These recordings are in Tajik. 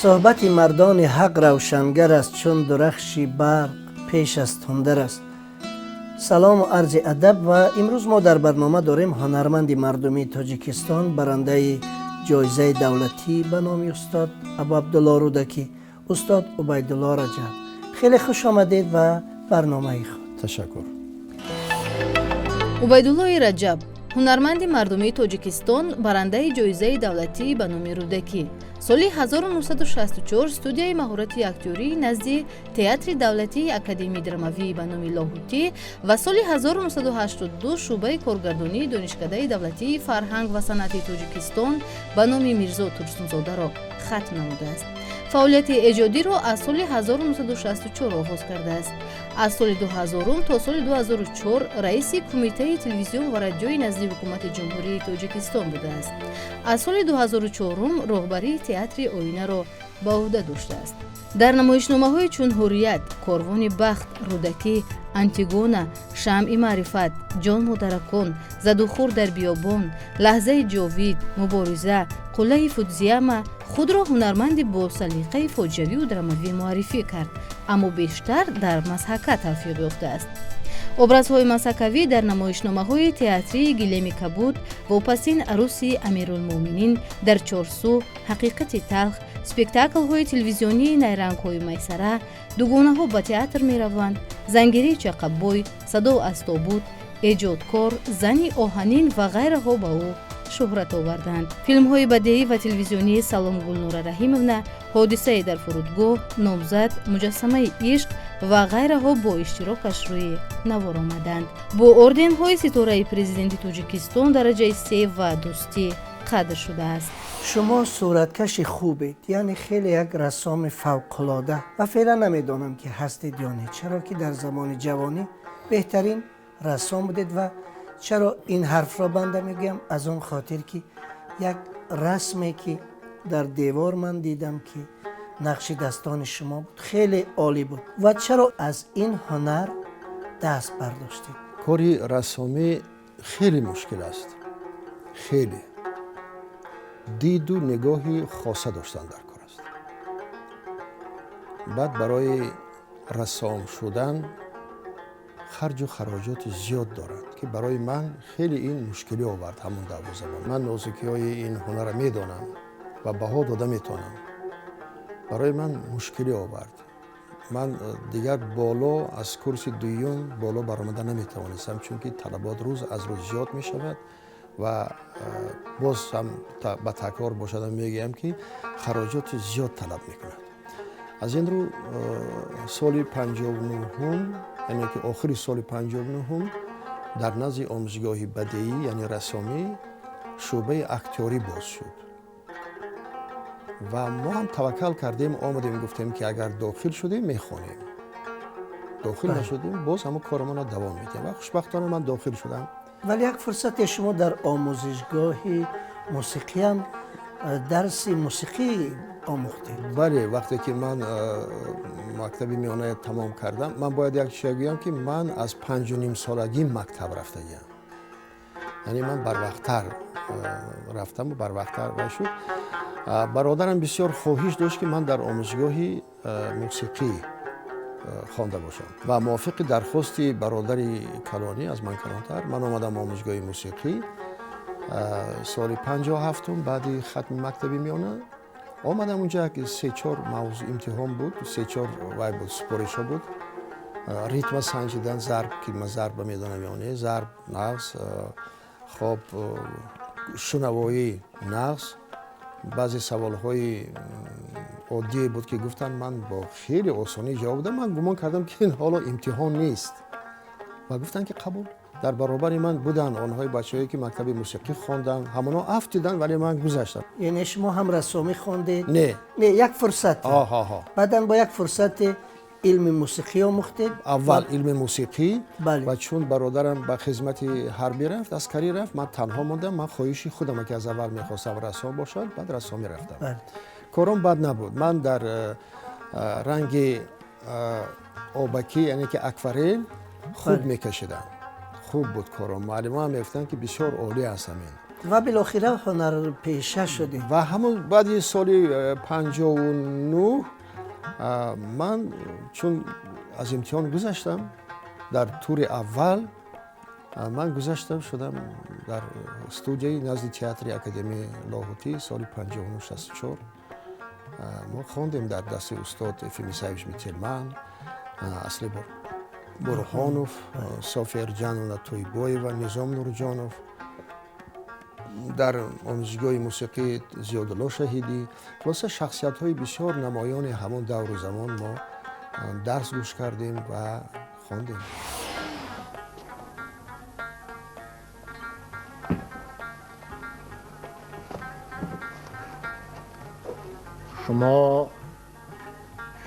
Суҳбати мардони ҳақ равшангар аст, чун дурахши барқ пеш аз тундар аст. Салому арзи адаб. Ва имрӯз мо дар барнома дорем ҳунарманди мардумии Тоҷикистон, барандаи ҷоизаи давлатӣ ба номи устод Абу Абдулло Рӯдакӣ, устод Убайдулло Раҷаб. Хеле хуш омадед ба барномаи худ. Ташаккур. Убайдуллои Раҷаб, ҳунарманди мардумии Тоҷикистон, барандаи ҷоизаи давлатӣ ба номи Рӯдакӣ. Соли 1964 студияи маҳорати актёрии назди Театри давлатии академияи драмавии ба номи Лоҳутӣ ва соли 1982 шӯъбаи коргардонии Донишкадаи давлатии фарҳанг ва санъати Тоҷикистон ба номи Мирзо Турсунзодаро хатм намудааст. Фаъолияти эҷодиро аз соли 1964 оғоз кардааст. Аз соли 2000 то соли 2004 раиси Кумитаи телевизион ва радиои назди Ҳукумати Ҷумҳурии Тоҷикистон будааст. Аз соли 2004 роҳбарии Театри Оинаро ба ӯҳда доштааст. Дар намоишномаҳои чун «Ҳуррият», «Корвони бахт», «Рӯдакӣ», «Антигона», «Шамъи маърифат», «Ҷон модаракон», «Задухӯр дар биёбон», «Лаҳзаи ҷовид», «Мубориза», «Қуллаи Фудзияма» худро ҳунарманди бо салиқаи фоҷиавию драмавӣ муаррифӣ кард, аммо бештар дар мазҳака тавфиқ ёфтааст. Образҳои мазҳакавӣ дар намоишномаҳои театрии «Гилеми кабуд», «Вопасин аруси Амирулмӯъминин», «Дар Чорсу», «Ҳақиқати талх», спектаклҳои телевизионии «Найрангҳои майсара», «Дугонаҳо ба театр мераванд», «Зангирии чақаббой», «Садо аз тобут», «Эҷодкор», «Зани оҳанин» ва ғайраҳо ба ӯ шӯҳрат оварданд. Филмҳои бадеӣ ва телевизионии «Салом, Гулнора Раҳимовна», «Ҳодисае дар фурудгоҳ», «Номзад», «Муҷассамаи ишқ» ва ғайраҳо бо иштирокаш рӯи навор омаданд. Бо орденҳои Ситораи Президенти Тоҷикистон дараҷаи се ва Дӯстӣ қадр шудааст. Шумо сураткаши хубед, яъне хеле як рассоми фавқулода, ва феълан намедонам, ки ҳастед ё не, чаро ки дар замони ҷавонӣ беҳтарин рассом будед. Ва чаро ин ҳарфро банда мегӯям? Аз он хотир, ки як расме, ки дар девор ман дидам, ки нақши дастони шумо буд, хеле олӣ буд. Ва чаро аз ин ҳунар даст бардоштед? Кори рассомӣ хеле мушкил аст, хеле диду нигоҳи хоса доштан дар кор аст. Баъд барои рассом шудан харҷу хароҷоти зиёд дорад, ки барои ман хеле ин мушкилӣ овард. Ҳамон давру замон ман нозукиҳои ин ҳунарро медонам ва баҳо дода метавонам. Барои ман мушкилӣ овард. Ман дигар боло аз курси дуюм боло баромада наметавонистам, чунки талабот рӯз аз рӯз зиёд мешавад. Ва боз ҳам ба такрор бошадам, мегӯям, ки хароҷоти зиёд талаб мекунад. Аз ин рӯ соли 59-ум, яъне ки охири соли 59-ум, дар назди омӯзгоҳи бадеӣ, яъне рассомӣ, шӯъбаи актёрӣ боз шуд ва мо ҳам таваккал кардем, омадем, гуфтем, ки агар дохил шудем, мехонем, дохил нашудем, боз ҳамон корамонро давом медиҳем. Ва хушбахтона ман дохил шудам. Вале як фурсате шумо дар омӯзишгоҳи мусиқиам дарси мусиқӣ омӯхтед. Бале, вақте ки ман мактаби миёна тамом кардам, ман бояд як чизе гӯям, ки ман аз 5,5 солагӣ мактаб рафтагиам, яъне ман барвақттар рафтаму барвақттар вай шуд. Бародарам бисёр хоҳиш дошт, ки ман дар омӯзгоҳи мусиқӣ хонда бошам, ва мувофиқи дархости бародари калонӣ, аз ман калонтар, ман омадам омӯзгоҳи мусиқӣ соли 57-ум, баъди хатми мактаби миёна омадам. Унҷа се-чор мавзӯ имтиҳон буд, се-чор вай буд, супоришҳо буд: ритма санҷидан, зарб, ки ман зарба медонам ё не, зарб нағз, хоб, шунавоӣ нағз, баъзе саволҳои оддие буд, ки гуфтанд, ман бо хеле осонӣ ҷавоб додам. Ман гумон кардам, ки ин ҳоло имтиҳон нест, ва гуфтанд, ки қабул. Дар баробари ман буданд онҳои бачаҳое, ки мактаби мусиқӣ хонданд, ҳамонҳо афтиданд, вале ман гузаштам. Яъне шумо ҳам рассомӣ хондед? Не. Не, як фурсат, баъдан бо як фурсати илми мусиқӣ омӯхтед. Аввал илми мусиқӣ. Ва чун бародарам ба хизмати ҳарбӣ рафт, аскарӣ рафт, ман танҳо мондам. Ман хоҳиши худам, ки аз аввал мехостам рассом бошад, баъд рассомӣ рафтам. Кором бад набуд. Ман дар ранги обакӣ, яъне ки акварел, хуб мекашидам, хуб буд кором. Муаллимоам мегуфтанд, ки бисёр олӣ аст ҳамин. Ва билохира ҳунарпеша шудед. Ва ҳамон баъди соли 59 ман чун аз имтиҳон гузаштам, дар тури аввал ман гузаштам, шудам дар студияи назди театри Академияи Лоҳутӣ соли 59-64. Мо хондем дар дасти устод Ефим Исаевич Мителман, Асли Бурҳонов, София Эрҷановна Тойбоева, Низом Нурҷонов, дар омӯзишгоҳи мусиқӣ Зиёдулло Шаҳидӣ. Хулоса, шахсиятҳои бисёр намоёни ҳамон давру замон мо дарс гӯш кардем ва хондем. Шумо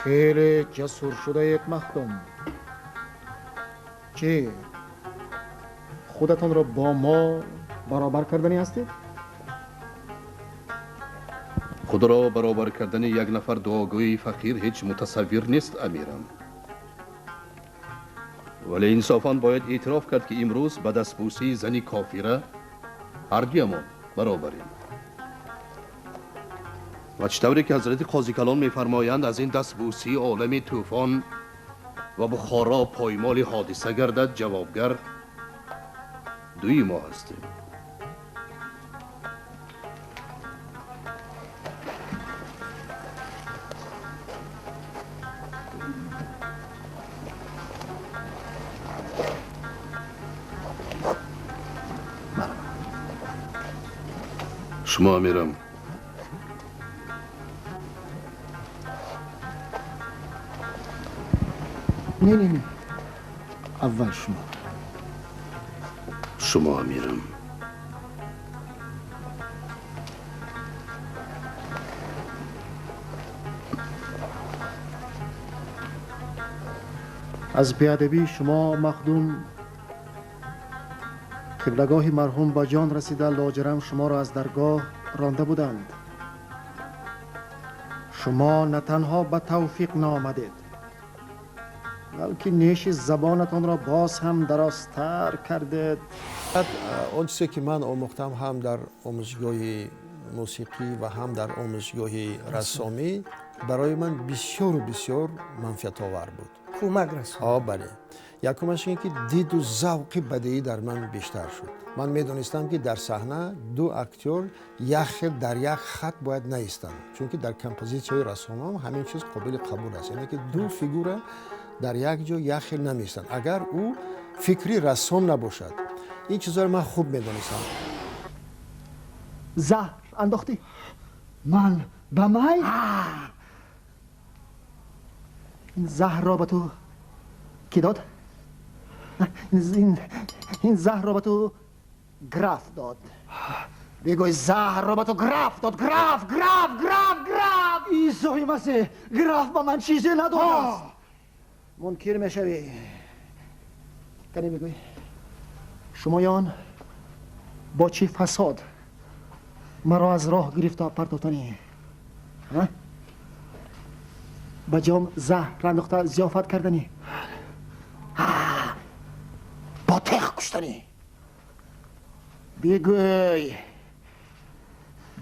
хеле ҷасур шудаед, Махдум. Чӣ, худатонро бо мо баробар кардани ҳастед? Худро баробар кардани як нафар дуогӯи фақир ҳеҷ мутасаввир нест, амирам. Вале инсофан бояд эътироф кард, ки имрӯз ба дастбӯсии зани кофира ҳардуямон баробарем. Ва чӣ тавре ки ҳазрати қозикалон мефармоянд, аз ин дастбӯсии олами тӯфон ва Бухоро поймоли ҳодиса гардад, ҷавобгар дуи мо ҳастем. Шумо, амирам, Не, не, не. Аввал шумо. Шумо, амирам. Аз беадабии шумо, Махдум, қиблагоҳи марҳум ба ҷон расида, лоҷарам шуморо аз даргоҳ ронда буданд. Шумо на танҳо ба тавфиқ наомадед, балки неши забонатонро боз ҳам дарозтар кардед. Он чизе ки ман омӯхтам ҳам дар омӯзишгоҳи мусиқӣ ва ҳам дар омӯзишгоҳи рассомӣ барои ман бисёру бисёр манфиатовар буд. Кӯмак расон. Бале. Якумаш ин ки диду завқи бадеӣ дар ман бештар шуд. Ман медонистам, ки дар саҳна ду актёр як хел дар як хат бояд наистанд, чунки дар композитсияҳои рассомам ҳамин чиз қобили қабул аст, яъне ки ду фигура дар як ҷо як хел намеистанд, агар ӯ фикри рассом набошад. Ин чизҳоро ман хуб медонистам. Заҳр андохтӣ? Ман ба май? Ин заҳрро ба ту кӣ дод? Ин заҳрро ба ту граф дод. Бигӯй, заҳрро ба ту граф дод. Граф, граф, граф, граф. Исои Масеҳ, граф ба ман чизе надодааст. Мункир мешавӣ. Кане бигӯй, шумоён бо чӣ фасод маро аз роҳ гирифта партофтанӣ? Ба ҷом заҳр андохта зиёфат карданӣ? Бо теғ куштанӣ? Бигӯй,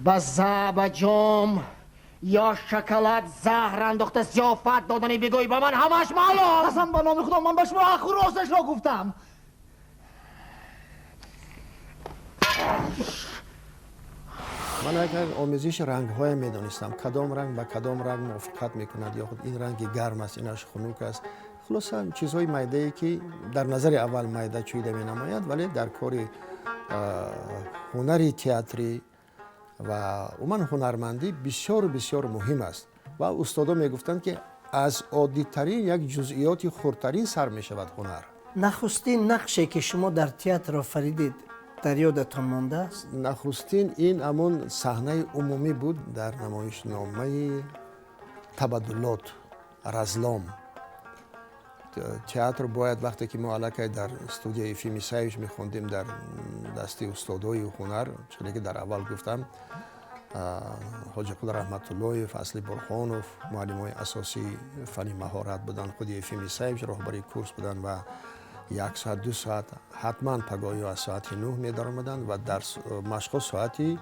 ба ҷом ё шоколад заҳр андохта зиёфат додани, бигӯй, ба ман ҳамаш маълум. Қасам ба номи Худо, ман ба шумо ҳаққу росташро гуфтам. Ман агар омезиши рангҳоя медонистам, кадом ранг ба кадом ранг мувофиқат мекунад, ё худ ин ранги гарм аст, инаш хунук аст. Хулоса, чизҳои майдае ки дар назари аввал майда чӯида менамояд, вале дар кори ҳунари театрӣ ва умуман ҳунармандӣ бисёру бисёр муҳим аст. Ва устодо мегуфтанд, ки аз оддитарин як ҷузъиёти хурдтарин сар мешавад ҳунар. Нахустин нақше ки шумо дар театр офаридед дар ёдатон мондааст? Нахустин ин ҳамон саҳнаи умумӣ буд дар намоишномаи табаддулот разлом. Театр бояд, вақте ки мо аллакай дар студияи Ефим Исаевич мехондем дар дасти устодои ҳунар, чизе ки дар аввал гуфтам, Ҳоҷиқул Раҳматуллоев, Асли Бурхонов муаллимои асосии фанни маҳорат буданд, худи Ефим Исаевич роҳбари курс буданд ва 1 соат 2 соат ҳатман пагоҳӣ аз соати 9 медаромаданд ва дар машқҳо соати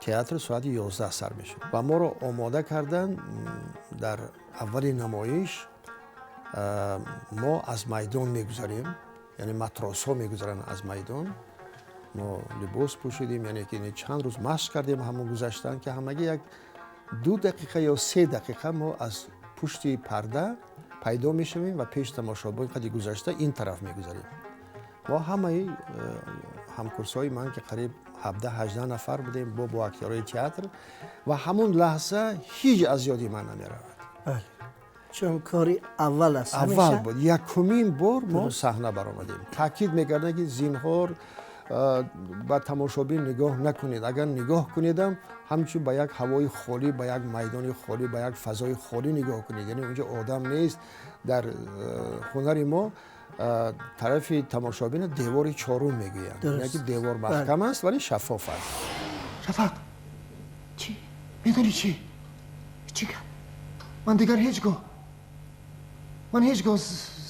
театр соати 11 сар мешуд. Ва моро омода карданд дар аввали намоиш мо аз майдон мегузарем, яъне матросҳо мегузаранд аз майдон. Мо либос пӯшидем, яъне ки чанд рӯз машқ кардем ҳамон гузаштан, ки ҳамагӣ 1-2 дақиқа ё 3 дақиқа мо аз пушти парда пайдо мешавем ва пеш тамошобин қади гузашта ин тараф мегузарем. Мо ҳамаи ҳамкурсҳои ман ки қариб 17-18 нафар будем бо актёрои театр, ва ҳамон лаҳза ҳеҷ аз ёди ман намеравад. Бале, чун кори аввал аст. Аввал буд, якумин бор мо саҳна баромадем. Таъкид мекарданд ки зинҳор ба тамошобин нигоҳ накунед, агар нигоҳ кунедам ҳамчун ба як ҳавои холӣ, ба як майдони холӣ, ба як фазои холӣ нигоҳ кунед, яъне унҷо одам нест. Дар ҳунари мо тарафи тамошобина девори чорум мегӯянд, яъне ки девор маҳкам аст, вале шаффоф аст. Шафақ, чӣ? Медонӣ чӣ? Чӣ гап? Ман дигар ҳеҷ гоҳ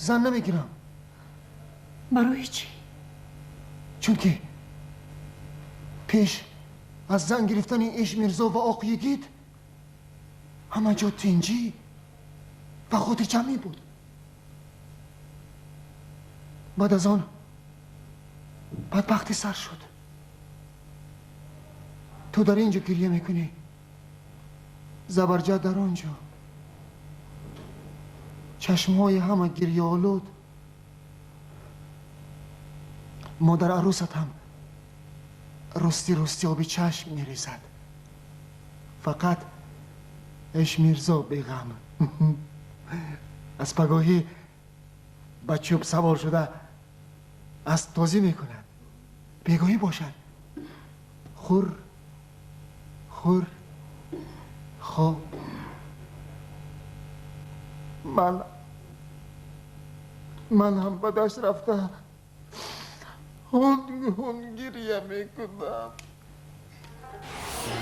зан намегирам. Барои чӣ? Чунки пеш аз зан гирифтани Иш Мирзо ва Оқ Йигит ҳама ҷо тинҷӣ ва хотирҷамъӣ буд. Баъд аз он бадбахтӣ сар шуд. Ту дар ин ҷо гирья мекунӣ, Забарҷад дар он ҷо. Чашмҳои ҳама гирьяолуд. Модар арӯсат ҳам рости рости оби чашм мерезад. Фақат Иш Мирзо беғам. Аз пагоҳӣ ба чӯб савор шуда асбтозӣ мекунад. Бегоҳӣ бошад хур хур хоб. Ман ҳам ба дашт рафта ҳун ҳун гирья мекунам.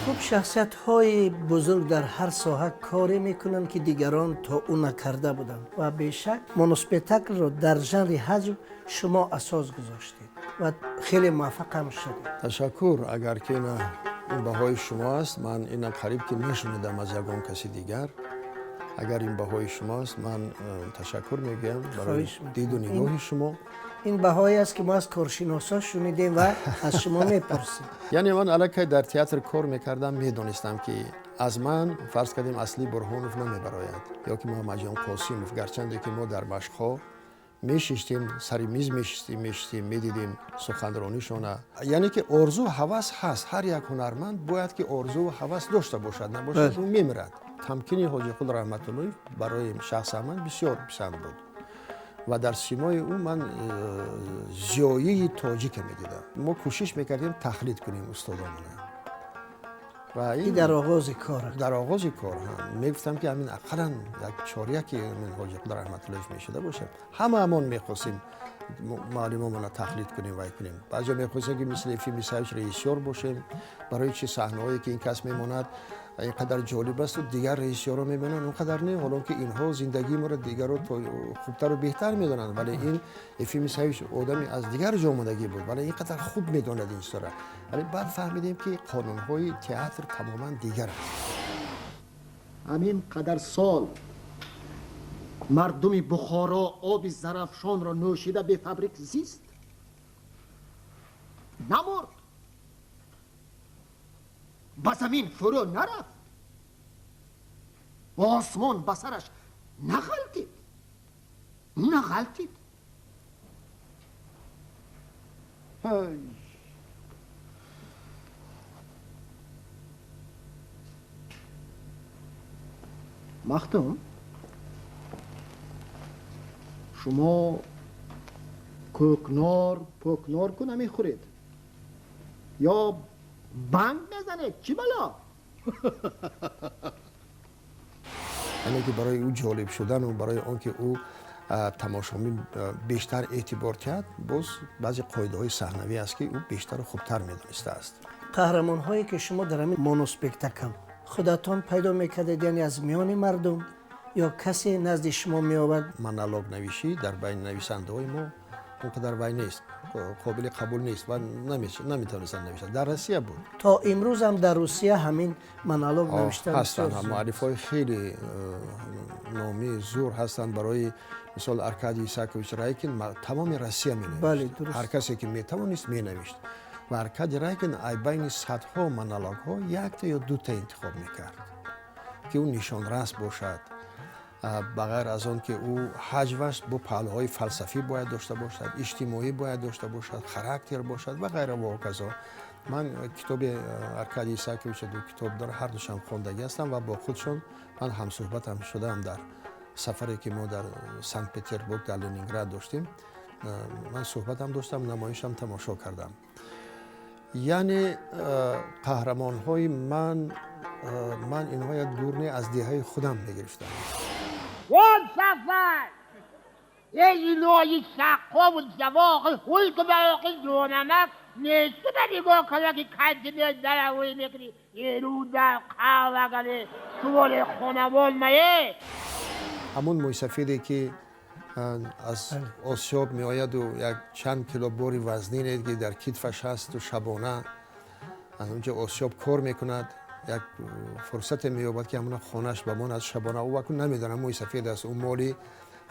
Хуб, шахсиятҳои бузург дар ҳар соҳа коре мекунанд, ки дигарон то ӯ накарда буданд, ва бешак моноспектаклро дар жанри ҳаҷв шумо асос гузоштед ва хеле муваффақ ҳам шудед. Ташаккур. Агар ки ин баҳои шумо аст, ман ина қариб ки нашунидам аз ягон каси дигар. Агар ин баҳои шумо аст, ман ташаккур мегӯям барои диду нигоҳи шумо. Ин баҳое аст, ки мо аз коршиносҳо шунидем ва аз шумо мепурсем. Яъне ман аллакай дар театр кор мекардам, медонистам, ки аз ман фарз кардем Асли Бурҳонов намебарояд ё ки Муҳаммадҷон Қосимов, гарчанде ки мо дар машқҳо мешиштем, сари миз мешиштем, медидем суханронишона. Яъне ки орзу ҳавас ҳаст, ҳар як ҳунарманд бояд ки орзу ҳавас дошта бошад, набошад ӯ мемирад. Тамкини Ҳоҷиқул Раҳматуллоев барои шахсан ман бисёр писанд буд ва дар симои ӯ ман зиёии тоҷика медидам. Мо кӯшиш мекардем тақлид кунем устодомона. Ва ин дар оғози кор, дар оғози кор мегуфтам, ки ҳамин ақаллан як чоряки ҳамин Ҳоҷиқул Раҳматуллоев мешуда бошад. Ҳамаамон мехостем муаллимомона тақлид кунем, вай кунем. Баъзеҳо мехостем, ки мисли Ефим Исаевич режиссёр бошем. Барои чи саҳнаҳое ки ин кас мемонад ин қадар ҷолиб асту дигар режиссёрро мебинанд он қадар не, ҳоло ки инҳо зиндагии моро дигарро хубтару беҳтар медонанд. Вале ин Ефим Исаевич одами аз дигар ҷо омадагӣ буд, вале ин қадар хуб медонад ин чизро. Вале баъд фаҳмидем, ки қонунҳои театр тамоман дигар аст. Ҳамин қадар сол мардуми Бухоро оби Зарафшонро нӯшида бефабрик зист, намурд, ба замин фурӯ нарафт, осмон ба сараш нағалтид, нағалтид. Махтум, шумо кӯкнор пӯкнор ку намехӯред ё банг мезанед? Чӣ бало? Яъне ки барои ӯ ҷолиб шудану барои он ки ӯ тамошобин бештар эътибор диҳад, боз баъзе қоидаҳои саҳнавӣ аст, ки ӯ бештару хубтар медонистааст. Қаҳрамонҳое ки шумо дар ҳамин моноспектакл худатон пайдо мекардед, яъне аз миёни мардум ё касе назди шумо меовард? Монологнавишӣ дар байни нависандаҳои мо Он қадар вай нест, қобили қабул нест ва наметавонистанд навишта. Дар Россия буд. То имрӯз ҳам дар Русия ҳамин монолог навишта ҳастанд. Муаллифҳои хеле номи зур ҳастанд. Барои мисол, Аркадий Исакович Райкин тамоми Россия менавишт, ҳар касе ки метавонист, менавишт. Ва Аркадий Райкин ай байни садҳо монологҳо якта ё дута интихоб мекард, ки ӯ нишонрас бошад. Ба ғайр аз он ки ӯ ҳаҷваш бо паҳлӯҳои фалсафӣ бояд дошта бошад, иҷтимоӣ бояд дошта бошад, характер бошад ва ғайра ва ҳоказо. Ман китоби Аркадий Исаковича, ду китоб дора, ҳардушам хондагӣ ҳастам ва бо худшон ман ҳамсӯҳбатам шудаам. Дар сафаре ки мо дар Санкт Петербург, дар Ленинград доштем, ман суҳбатам доштам, намоишам тамошо кардам. Яъне қаҳрамонҳои ман инҳоя дур не, аз деҳаи худам мегирифтам. Вон сафар! Эй илоҳи саққову савоқи ҳулку бароқи ҷонамак несту ба нигоҳ кара ки континер даравоӣ мекунӣ эру дар қавагаре суволе хонавон мае. Ҳамон мӯйсафеде ки аз осиёб меояду як чанд кило бори вазнине ки дар китфаш ҳасту шабона аз онҷо осиёб кор мекунад, як фурсате меёбад, ки ҳамона хонаш бамонад шабона. Ӯ аку намедонам мӯи сафед аст, ӯ моли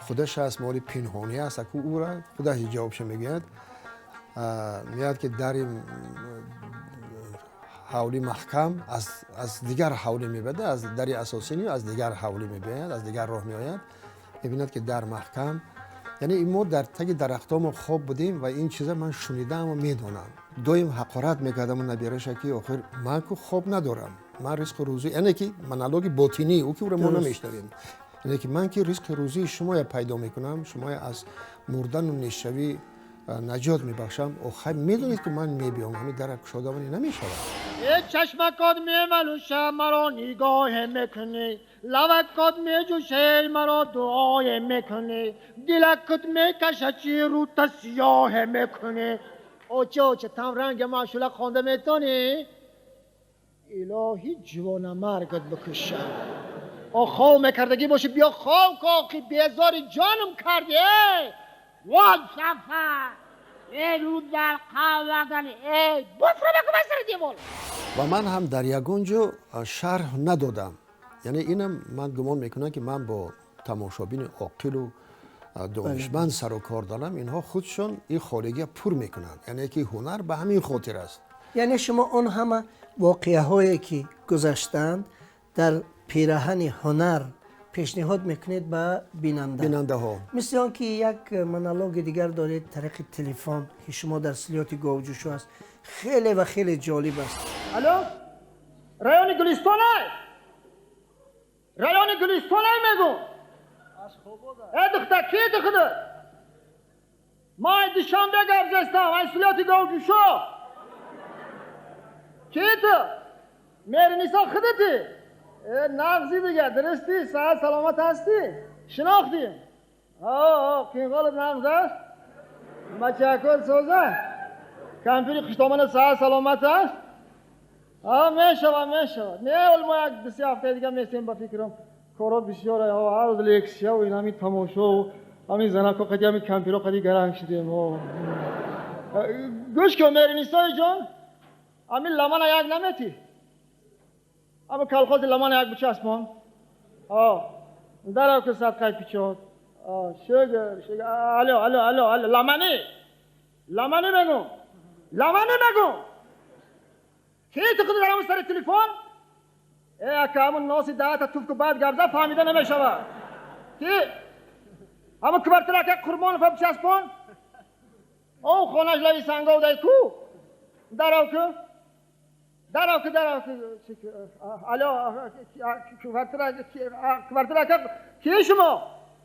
худаш аст, моли пинҳонӣ аст. Аку ӯра худаш ҷавобша мегӯяд. Меяд, ки дари ҳавлӣ маҳкам, аз дигар ҳавлӣ мебиёд, аз дари асосӣ не, аз дигар ҳавлӣ мебиёяд, аз дигар роҳ меояд, мебинад, ки дар маҳкам. Яъне мо дар таги дарахтҳо мо хоб будем ва ин чиза ман шунидааму медонам. Доим ҳақорат мекардаму набираша, ки охир ман ку хоб надорам, ман ризқу рӯзӣ, яъне ки монологи ботинӣ ӯ, ки ӯро мо намешнавем, яъне ки ман ки ризқи рӯзии шумоя пайдо мекунам, шумоя аз мурдану нешавӣ наҷот мебахшам. Охир медонед, ки ман мебиём, ҳамин дара кушодавани намешавад. Э чашмакот мемалуша, маро нигоҳе мекунӣ, лавакот меҷӯше, маро дуое мекунӣ, дилакут мекаша, чи рӯта сиёҳе мекунӣ. Оча, оча, там ранга машула хонда метонӣ? Илоҳи ҷавонамаргат бикушам. О хов мекардагӣ бошӣ, биё хов коқи безори ҷонам кардӣ. Вон сафар эру дар қавагани эй буфра бакум девол. Ва ман ҳам дар ягон ҷо шарҳ надодам. Яъне инам ман гумон мекунам, ки ман бо тамошобини оқилу донишманд сару кор дорам. Инҳо худшон ин холигия пур мекунанд, яъне ки ҳунар ба ҳамин хотир аст. Яъне шумо он ҳама воқеаҳое ки гузаштаанд, дар пираҳани ҳунар пешниҳод мекунед ба бинанда бинандаҳо. Мисли он ки як монологи дигар доред тариқи телефон, ки шумо дар силёти говҷӯшо аст, хеле ва хеле ҷолиб аст. Алло, райони Гулистонай, райони Гулистонай мегӯ. Э духтар, ки духтар? Ма Душанбе гап зестам, ай силёти говҷӯшо. Ки ту? Меҳринисо худати? Э нағзи дига, дурустӣ, саҳат саломат ҳастӣ? Шинохтӣ? О, қинғолат нағз аст? Бачакот соза? Кампири хуштомана саҳат саломат аст? А мешавад, мешавад. Не, ҳол мо як дусе ҳафтаи дига месем, ба фикрам. Коро бисёр, ҳар рӯз лексия ин ҳамин тамошо, ҳамин занако қади, ҳамин кампиро қади гаранг шудем. Гӯш кун, Меҳринисои ҷон, ҳамин ламана як наметӣ? Ама колхози ламана як бичаспон. Дарав ки садқаи пичот. Шугр, шугр. Алло, алло, алло, алло, ламани, ламани мегӯм, ламани мегӯм. Ки ту худ дар сари телефон? Э ака, ҳамун носи даҳата туф ку, баъд гап зад, фаҳмида намешавад. Ки ҳамун квартира ака Қурбонова бичаспон. Он хонаш лави сангов дай ку. Дарав ку, дарав ку, дарав ку. Алло, квартира, квартира ака. Ки шумо?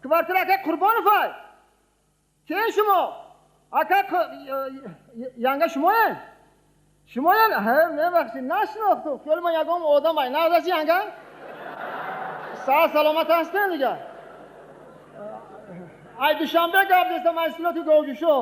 Квартира ака Қурбоновай. Ки шумо ака? Янга шумоед? Шумоян? Мебахшед, нашинохтум, хиёли ман ягон одам ай. Нағз янга, саҳат саломат ҳастем дига. Ай Душанбе гап зестам, ай силоти говҷӯшо.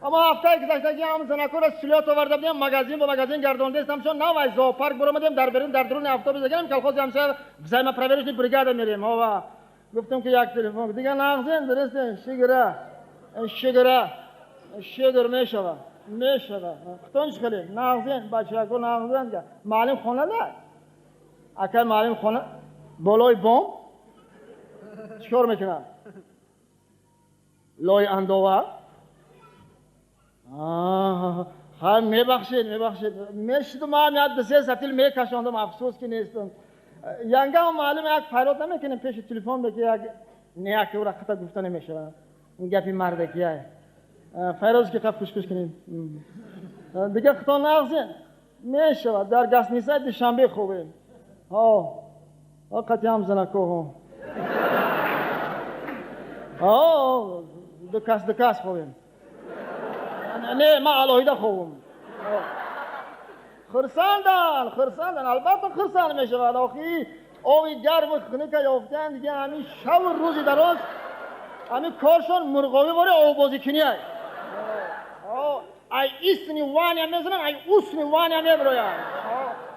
Аммо ҳафтаи гузаштагӣ ҳам занакора силёт оварда будем, магазин ба магазин гардондестам, чон нав ай зоопарк буромадем, дар берун дар дуруни автобус гаем, колхози ҳамсоя взаимопроверочный бригада мерем. Ова гуфтам, ки як телефон дига. Нағзем, дурустем, шигра. Шукра, шукр мешава, мешава. Хутон чӣ хеле? Нағзен, бачако нағзен. Муаллим хона да? Акай муаллим хона болои бом чикор мекунад? Лои андова? Ха, мебахшед, мебахшед. Мешидум, ман як ду се сатил мекашондам, афсӯс ки нестам. Янгам муаллим як фарёд намекунем пеши телефон, ки як неяк ӯра хата гуфта намешавад. Ин гапи мардакия. Файроз ки қаб кушкуш кунем. Дигар худтон нағзен. Мешавад. Дар гастнисаи Душанбе хобем. Ҳо. Ҳо қатъи занако ҳо. Ҳо, ду кас хобем. Не, ман алоҳида хобам. Хурсандан, хурсандан, албатта хурсанд мешавад. Охи оби гарму хунука ёфтан дига ҳамин шабу рӯзи дароз ҳамин коршон мурғобӣ бори оббозикунӣ. Ай истни ваня мезанан, ай усни ваня мебироянд.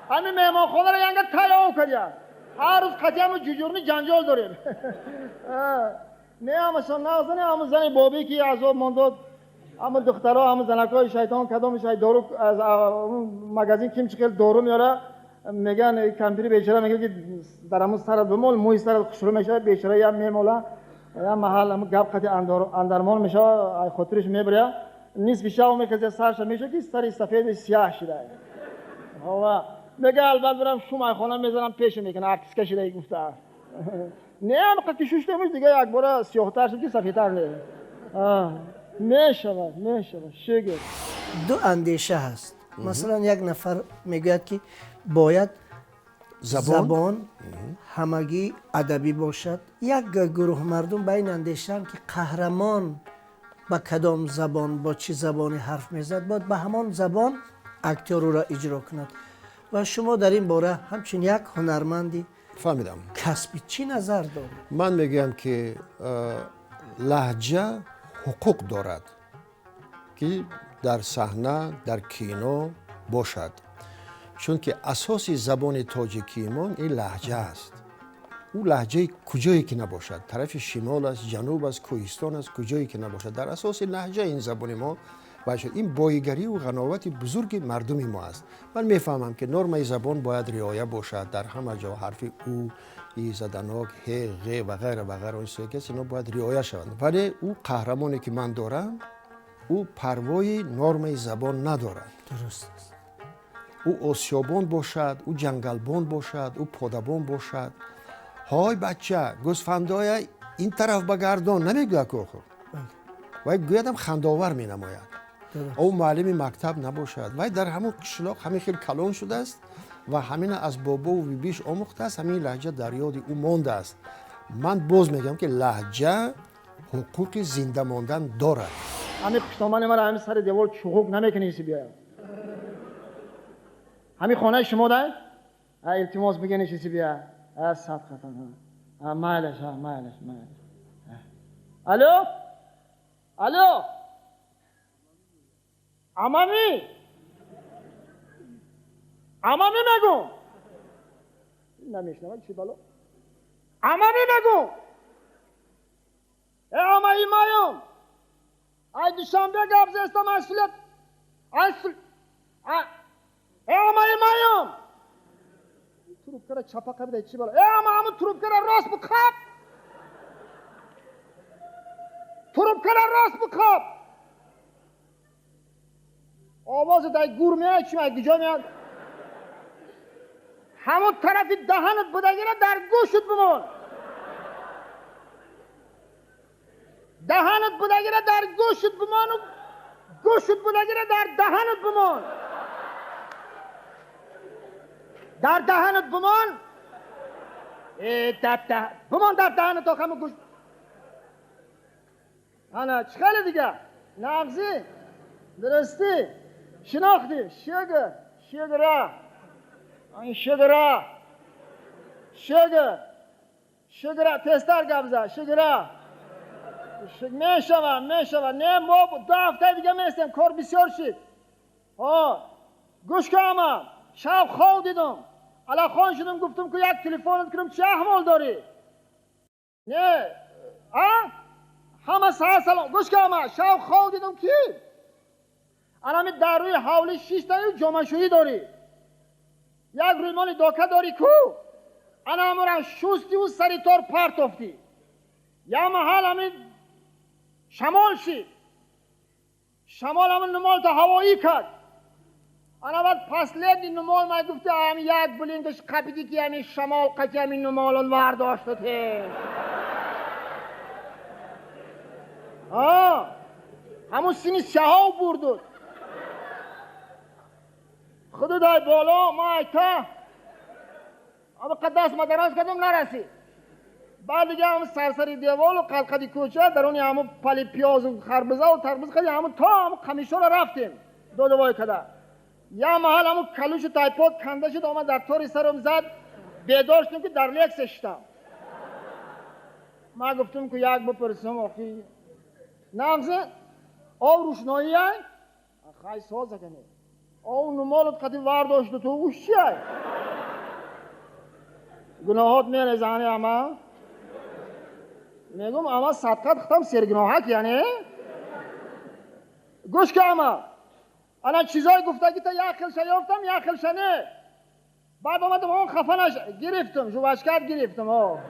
Ҳамин меҳмонхонаро янга тай об кардиянд. Ҳар рӯз қатъиаму ҷуҷурни ҷанҷол дорем. Не ҳамашон нағзане, ҳамун зани бобӣ ки азоб мондод, ҳамун духтаро, ҳамун занакҳои шайтон кадомиш ай дору аз магазин ким чӣ хел дору меёра, меган кампири бечора мегӯяд ки дар ҳамун сарат бимол, мӯи сарат хушрӯ мешавад, бечора ям мемола, ям маҳал ҳамун гап қати андармон мешавад, ай хотириш мебиря, нисфи шаб мехезад, сарша мешавад ки сари сафеди сиёҳ шуда. Ҳова мега албат бирам шум айхона мезанам, пеша мекунам, артистка шуда гуфта. Не, ҳам ки шуштемуш дига якбора сиёҳтар шуд ки сафедтар не. Мешавад, мешавад, шукр. Ду андеша ҳаст. Масалан, як нафар мегӯяд ки бояд забон ҳамагӣ адабӣ бошад. Як гурӯҳ мардум ба ин андешаанд ки қаҳрамон ба кадом забон, бо чӣ забоне ҳарф мезад, бояд ба ҳамон забон актёр ӯро иҷро кунад. Ва шумо дар ин бора ҳамчун як ҳунарманди фаҳмидам касбӣ чӣ назар доред? Ман мегӯям ки лаҳҷа ҳуқуқ дорад ки дар саҳна, дар кино бошад, чунки асоси забони тоҷикиимон ин лаҳҷа аст. Ӯ лаҳҷаи куҷое ки набошад, тарафи шимол аст, ҷануб аст, кӯҳистон аст, куҷое ки набошад, дар асоси лаҳҷа ин забони мо бошад. Ин боигариву ғановати бузурги мардуми мо аст. Ман мефаҳмам ки нормаи забон бояд риоя бошад, дар ҳама ҷо ҳарфи ӯ, и заданок, ҳе, ғе ва ғайра ва ғайра, он чизе ки аст, ино бояд риоя шаванд. Вале ӯ қаҳрамоне ки ман дорам, ӯ парвои нормаи забон надорад. Дуруст аст. Ӯ осиёбон бошад, ӯ ҷангалбон бошад, ӯ подабон бошад. Ҳой бача, гӯсфандоя ин тараф ба гардон намегӯяд ку охир. Вай гӯядам хандовар менамояд. Ӯ муаллими мактаб набошад. Вай дар ҳамон қишлоқ ҳамин хел калон шудааст ва ҳамина аз бобову бибиш омӯхтааст, ҳамин лаҳҷа дар ёди ӯ мондааст. Ман боз мегӯям ки лаҳҷа ҳуқуқи зинда мондан дорад. Ҳамин хуштомани маро ҳамин сари девор чуғук намекунӣ биёям. Ҳамин хонаи шумо дай? Илтимос бигӯ чизи бия. Садқатан. Майлаш, майлаш, майлаш. Алло? Алло? Амами? Амами мегӯм. Намешнавад чӣ бало? Амами мегӯм. Э амаи маём. Ай Душанбе гап зестам, ай сулет. Ай сул. Э амаи маём. Трубкара чапа қабида чӣ бало? Э ама ҳамун трубкара рост биқап. Трубкара рост биқап. Овози дай гур меояд, чӣ меояд, куҷо меояд? Ҳамон тарафи даҳанат будагира дар гӯшт бимон. Даҳанат будагира дар гӯшт бимону гӯшт будагира дар даҳанат бимон. Дар даҳанат бимон. Э дар бимон дар даҳанат то ҳамон гӯшт. Ана чӣ хеле дига? Нағзӣ? Дурустӣ? Шинохтӣ? Шукр, шукра. Шукра. Шукр. Шукра, тезтар гап зад. Шукра. Мешавад, мешавад. Не, мо ду ҳафтаи дига местем, кор бисёр шид. Ҳо, гӯш кун ама. Шаб хоб дидум. Алахон шудум, гуфтум ки як телефонат кунам, чӣ аҳвол дорӣ? Не, а? Ҳама саҳар салом. Гӯш ка ама, шаб хоб дидам ки анами дар рӯи ҳавлӣ шиштаю ҷомашӯӣ дорӣ. Як рӯймоли дока дорӣ ку? Ана ҳамонам шустиву сари тор партофтӣ. Я маҳал ҳамин шамол шид. Шамол ҳамин нумолта ҳавоӣ кард. Ана баъд последний нумол ман гуфти ҳами як блиндаш қапиди ки ҳамин шамол қати ҳамин нумолон вардошта те. Ҳамун сини сиҳов бурдуд. Худу дай боло, ма айта. Ама қад даст ма дароз кардам нарасид. Баъд дига ҳамун сарсари деволу қадқади кӯча даруни ҳамун пали пиёзу харбизаву тарбуз қади ҳамун то ҳамун қамишора рафтем. Додавой када. Я маҳал ҳамун калушу тайпод канда шуд, омад дар тори сарам зад, бедор шудам ки дар лексия шиштам. Ман гуфтам ки як бипурсам охи. Нағзе ов рӯшноӣ хай соза кане. Ов нумолот қати вардошту ту уш чиай? Гуноҳот мерезани ама. Мегум ама садқат хитам сергуноҳак яъне? Гӯш ка ама. Ана чизое гуфтагӣ та як хелша ёфтам, як хелша не. Баъд омадам он хафа наш гирифтам, жувачкат гирифтам, о.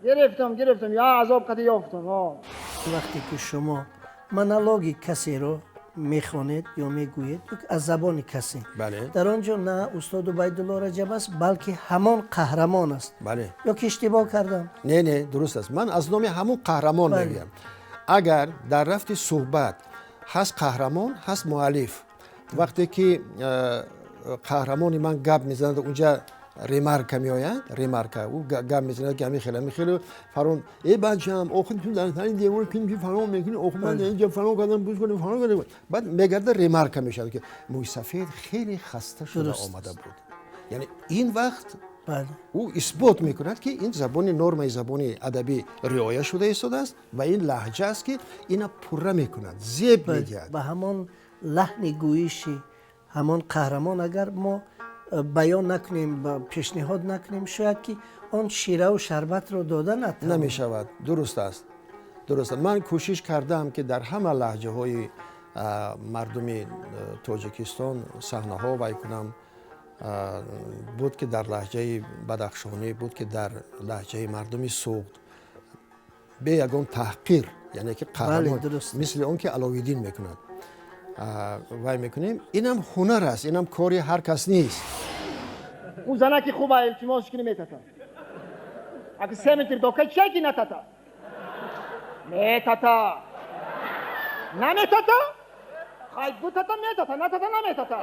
Гирифтам, я азоб қати ёфтам, о. Вақте ки шумо монологи касеро мехонед ё мегӯед аз забони касе, дар он ҷо на устод Убайдулло Раҷаб аст, балки ҳамон қаҳрамон аст. Ё ки иштибоҳ кардам? Не, не, дуруст аст. Ман аз номи ҳамон қаҳрамон мегӯям. Агар дар рафти суҳбат ҳаст қаҳрамон, ҳаст муаллиф. Вақте ки қаҳрамони ман гап мезанад, унҷа ремарка меояд, ремарка, ӯ гап мезанад ки ҳамин хел, ҳамин хел, фарон, э бачам, охир ту дар сари девор кун ки фарон мекунӣ, охир ман инҷа фарон кардам, буз кардам, фарон кардам. Баъд мегарда ремарка мешавад ки мӯйсафед хеле хаста шуда омада буд. Яъне ин вақт ӯ исбот мекунад ки ин забони нормаи забони адабӣ риоя шуда истодааст ва ин лаҳҷа аст ки ина пурра мекунад, зеб медиҳад. Ба ҳамон лаҳни гӯиши ҳамон қаҳрамон агар мо баён накунем, пешниҳод накунем, шояд ки он шираву шарбатро дода натавонем. Намешавад. Дуруст аст. Дуруст аст. Ман кӯшиш кардаам ки дар ҳама лаҳҷаҳои мардуми Тоҷикистон саҳнаҳо вай кунам. Буд ки дар лаҳҷаи Бадахшонӣ, буд ки дар лаҳҷаи мардуми Суғд, бе ягон таҳқир, яъне ки қаҳрамон, мисли он ки Аловиддин мекунад, вай мекунем. Инам ҳунар аст, инам кори ҳар кас нест. Ӯ занаки хуба илтимос кини метата. Аки се метр дока чия ки натата? Метата. Наметата? Хай дутата метата, натата наметата.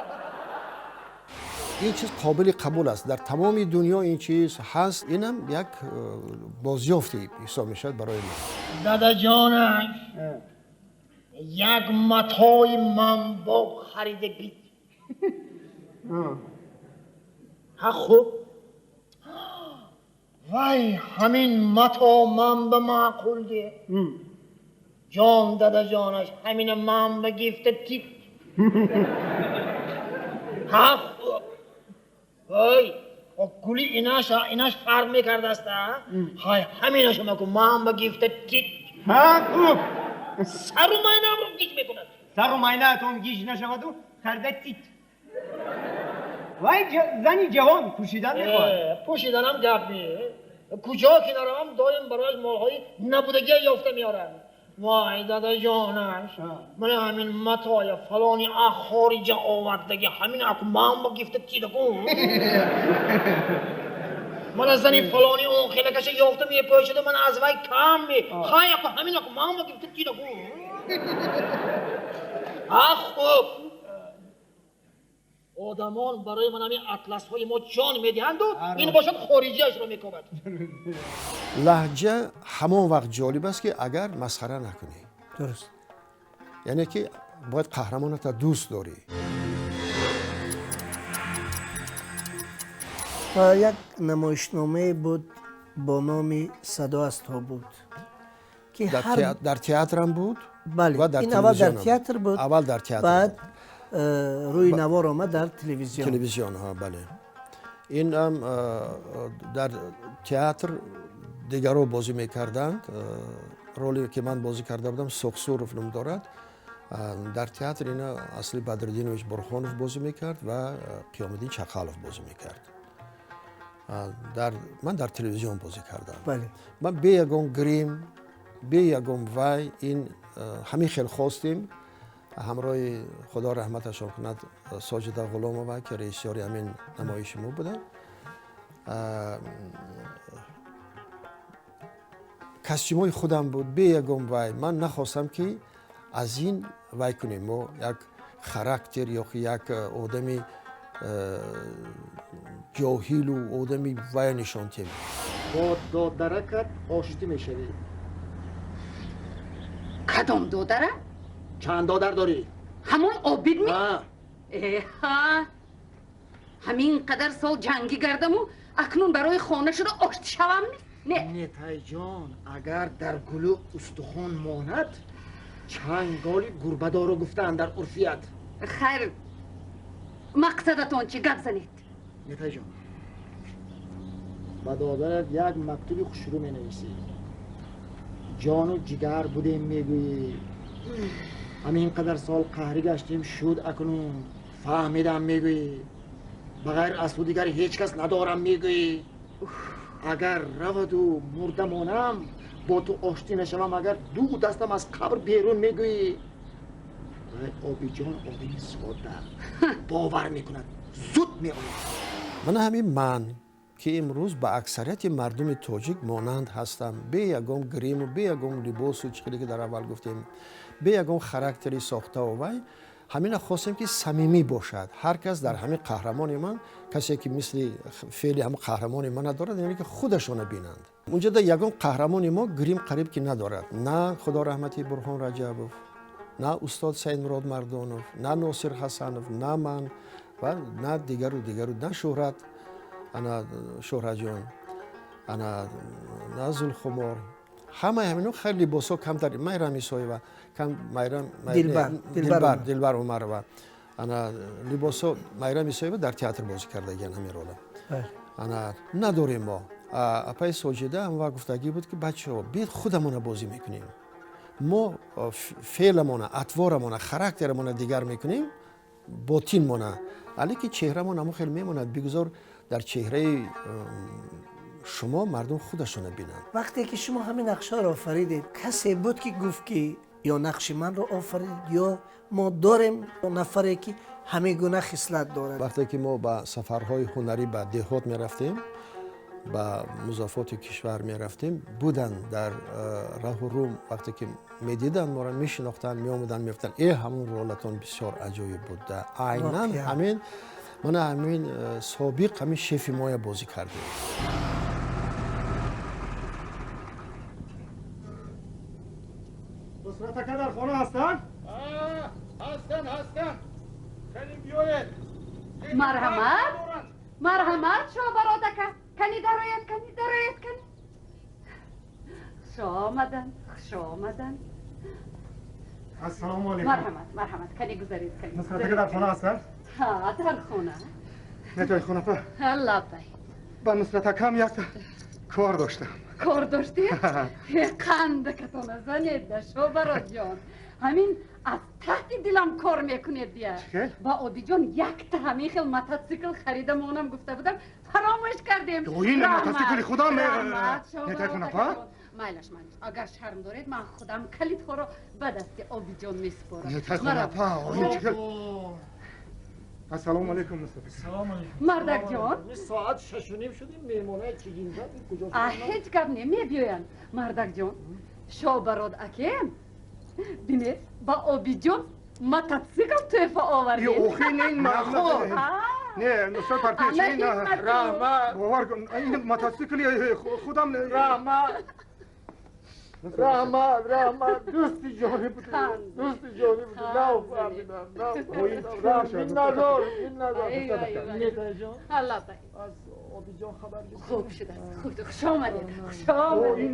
Ин чиз қобили қабул аст. Дар тамоми дунё ин чиз ҳаст. Инам як бозёфте ҳисоб мешавад барои мо. Дадаҷонаш як матои манбо харида бит. Ҳа хуб. Вай ҳамин мато ман ба маъқул де. Ҷон дадаҷонаш ҳамина ман ба гифта тит. Ҳа хуб. Ой, гули инаш фарқ мекардаст, ҳай ҳаминаша маку ман ба гифта тит. Ҳа хуб. Сару майнаамро гиҷ мекунад. Сару майнаатон гиҷ нашаваду харда тит. Вай зани ҷавон пӯшидан мехоҳад. Пӯшиданам гап не. Куҷо ки наравам доим барояш молҳои набудагия ёфта меорам. Вай дадаҷонаш, мана ҳамин матоя фалони а хориҷа овардаги ҳамин аку ман ба гифта тидаку. Мана зани фалони он хелакаша ёфта мепӯшида, мана аз вай кам ме. Хай аку ҳамин аку ман ба гифта тидаку. А хуб. Одамон барои ман ҳамин атласҳои мо ҷон медиҳанду ин бошад хориҷиашро мекобад. Лаҳҷа ҳамон вақт ҷолиб аст ки агар масхара накунӣ. Дуруст. Яъне ки бояд қаҳрамоната дӯст дорӣ. Ва як намоишномае буд бо номи Садо аз тобут ки дар театрам буд. Бале, ин аввал дар театр буд. Аввал дар театр. Баъд рӯи навор омад дар телевизион. Телевизион, бале. Инам дар театр дигарро бозӣ мекарданд. роле ки ман бозӣ карда будам, Соқсуров ном дорад. Дар театр ина Асли Бадриддинович Бурхонов бозӣ мекард ва Қиёмиддин Чақалов бозӣ мекард. Ман дар телевизион бозӣ кардам. Ман бе ягон грим, бе ягон вай, ин ҳамин хел хостем. Ҳамроҳи Худо раҳматашон кунад Соҷида Ғуломова, ки режиссёри ҳамин намоиши мо буданд. Костюмҳои худам буд, бе ягон вай. Ман нахостам ки аз ин вай кунем, мо як характер ё як одами ҷоҳилу одами вай нишон диҳем. Бо додаракат оштӣ мешавӣ. Кадом додара? Чанд додар дорӣ? Ҳамон Обид ми? Эҳа, ҳамин қадар сол ҷангӣ гардаму акнун барои хона шуда оштӣ шавам? Не. Нетайҷон, агар дар гулӯ устухон монад, чанголи гурбадору гуфтаанд дар урфият. Хайр, мақсадатон чӣ? Гап занед. Нетайҷон, ба додарат як мактуби хушрӯ менависӣ. Ҷону ҷигар будем мегӯӣ. Ҳамин қадар сол қаҳрӣ гаштем, шуд акнун фаҳмидам мегӯӣ. Ба ғайр аз ту дигар ҳеҷ кас надорам мегӯӣ. Агар раваду мурда монам, бо ту оштӣ нашавам, агар ду дастам аз қабр берун мегӯӣ. Вай Обиҷон одами содда, бовар мекунад, зуд меояд. Мана ҳамин ман ки имрӯз ба аксарияти мардуми тоҷик монанд ҳастам, бе ягон гриму бе ягон либосу чӣ хеле ки дар аввал гуфтем, бе ягон характери сохтаву вай, ҳамина хостем ки самимӣ бошад. Ҳар кас дар ҳамин қаҳрамони ман, касе ки мисли феъли ҳамин қаҳрамони мана дорад, яъне ки худашона бинанд. Унҷо да ягон қаҳрамони мо грим қариб ки надорад. На Худо раҳмати Бурҳон Раҷабов, на устод Саидмурод Мардонов, на Носир Ҳасанов, на ман ва на дигару дигару, на Шӯҳрат, ана Шӯҳратҷон, ана на Зулхумор. Ҳамаи ҳамино хеле либосҳо камтар. Майрам Исоева, майрам Дилбар Умарова, ана либосҳо Майрам Исоева дар театр бозӣ кардагиан ҳамин рола. Ана надорем мо. Апаи Соҷида ҳамва гуфтагӣ буд ки бачаҳо, биед худамона бозӣ мекунем. Мо феъламона, атворамона, характерамона дигар мекунем, ботинмона, лекин чеҳрамон ҳамон хел мемонад. Бигузор дар чеҳраи шумо мардум худашона бинанд. Вақте ки шумо ҳамин нақшҳоро офаридед, касе буд ки гуфт ки ё нақши манро офарид, ё мо дорем нафаре ки ҳамин гуна хислат дорад? Вақте ки мо ба сафарҳои ҳунарӣ ба деҳот мерафтем, ба музофоти кишвар мерафтем, буданд дар раҳу рум, вақте ки медиданд моро, мешинохтанд, меомаданд, мегуфтанд э ҳамон ролатон бисёр аҷоиб буда, айнан ҳамин мана ҳамин собиқ ҳамин шефи моя бозӣ кардем. Нусрат ака дар хона ҳастанд? Ҳастанд, ҳастанд. Хеле биёед. Марҳамат, марҳамат, Шоҳбарод ака. Кани дарояд, кани дарояд, кани. Хуш омаданд, хуш омаданд. Ассалому алайкум. Марҳамат, марҳамат, кани гузаред, кани. Нусрат ака дар хона ҳастанд? Ҳа, дар хона. Нетои хонапа. Лаббай. Ба Нусрат акам як кор доштам. Кор доштед? Қандакатона занед, Шоҳбародҷон. Ҳамин аз таҳти дилам кор мекунед дия. Ба Обиҷон якта ҳамин хел мототсикл харида монам гуфта будам, фаромӯш кардем. Ин мототсикли худам. Нетои хонапа? Майлаш, майлаш. Агар шарм доред, ман худам калидҳоро ба дасти Обиҷон месупорам. Нетои хонапа, Ассалому алайкум, Нусрат. Салом алайкум. Мардакҷон. Соат 6:30 шудим, меҳмонаи чигинзад куҷо? Ҳеҷ гап не, мебиёянд. Мардакҷон, Шоҳбарод акем, бинед, ба Обиҷон мототсикл тӯҳфа овардем. Охи, не, ин наход. Не, Нусрат Парпич, ин раҳмат. Бовар кун, ин мототсикли худам. Раҳмат. Раҳмат, раҳмат, дӯсти ҷонӣ буд, дӯсти ҷонӣ буд. Нафаҳмидам, нафаҳмидам. Миннатдор, миннатдор. Нетайҷон, аз Обиҷон хабар бисёр. Хуб шудааст, хуб, хуш омадед, хуш омадед.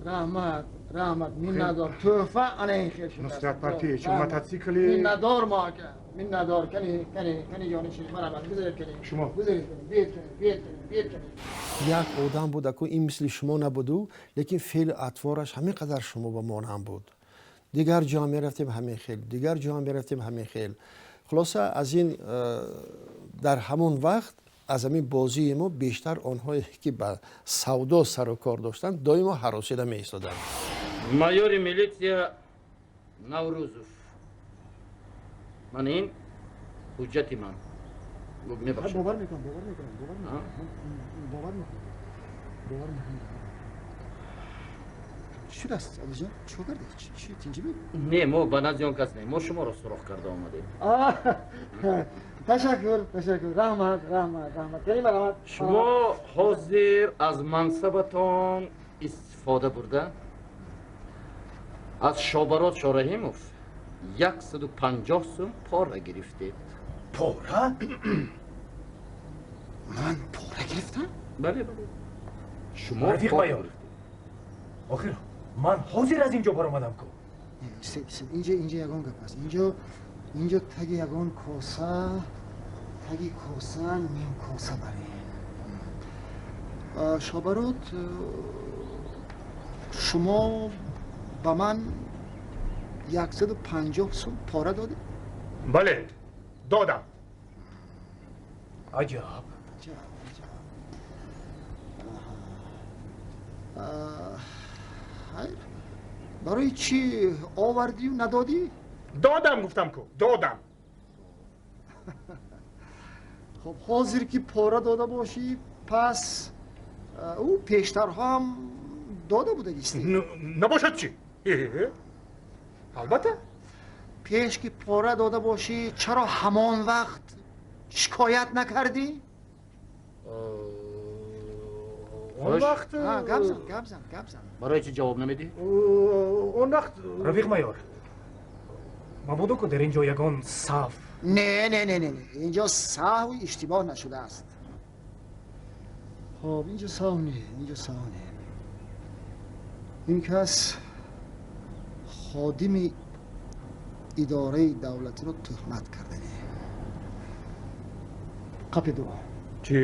Раҳмат, раҳмат, миннатдор. Тӯҳфа ана ин хел шудааст. Нусрат Партиевич, мотоцикли Миннатдор мо ака, миннатдор. Кани, кани, кани, ҷони ширин, марҳамат, гузаред кани. Шумо. Гузаред кани, биед кани, биед кани, биед кани. Як одам буд, аку ин мисли шумо набуду, лекин феълу атвораш ҳамин қадар шумо ба монанд буд. Дигар ҷо мерафтем, ҳамин хел, дигар ҷо мерафтем, ҳамин хел. Хулоса, аз ин дар ҳамон вақт аз ҳамин бозии мо бештар онҳое ки ба савдо сару кор доштанд, доимо ҳаросида меистоданд. Майори милитсия Наврӯзов, ман ин ҳуҷҷати ман, мебахшед. Бовар мекунам, бовар мекунам, бовар мекунам, бовар мекунам, бовар мекунам. Чӣ шудааст, Абиҷон? Чӣ кор кардӣ? Чӣ, тинҷӣ буд? Не, мо ба назди он кас не, мо шуморо суроғ карда омадем. Ташаккур, ташаккур, раҳмат, раҳмат, раҳмат. Кани, марҳамат. Шумо ҳозир аз мансабатон истифода бурда, аз Шобарот Шораҳимов 150 сум пора гирифтед. Пора? Ман пора гирифтам? Бале, бале, шумо. Рафиқ майор, охир ман ҳозир аз ин ҷо баромадам ку. Инҷо, инҷо ягон гап аст. Инҷо, инҷо таги ягон коса, таги коса ним коса баре. Шобарот, шумо ба ман 150 сум пора додед? Бале, додам. Аҷаб! Аҷаб, аҷаб. Хайр, барои чӣ овардию надодӣ? Додам, гуфтам ку, додам. Хоб, ҳозир ки пора дода бошӣ, пас ӯ пештарҳо ҳам дода будагистӣ. Набошад чӣ? Албатта. Пеш ки пора дода бошӣ, чаро ҳамон вақт шикоят накардӣ? Он вақт Гап зан, гап зан, гап зан. Барои чӣ ҷавоб намедиҳӣ? Он вақт Рафиқ майор, мабодо ку дар ин ҷо ягон саҳв. Не, не, не, не, инҷо саҳви иштибоҳ нашудааст. Хоб, инҷо саҳв не, инҷо саҳв не. Ин кас ходими идораи давлатиро тӯҳмат кардане. Қапедуро. Чӣ?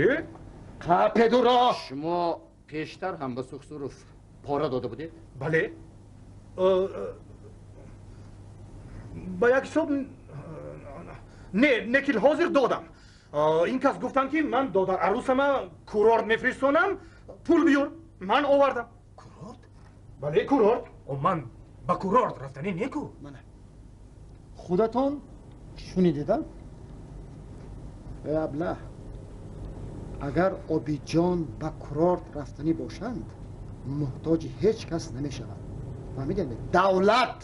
Қапедуро. Шумо пештар ҳам ба Сухсуров пора дода будед? Бале, ба як ҳисоб не, лекин ҳозир додам. Ин кас гуфтанд, ки ман додар арӯсама курорт мефиристонам, пул биёр, ман овардам. Курорт? Бале, курорт. Ман ба курорт рафтанӣ неку. Мана, худатон шунидеда. Э, аблаҳ, агар Обиҷон ба курорт рафтанӣ бошанд, муҳтоҷи ҳеҷ кас намешавад, фаҳмидед? Давлат,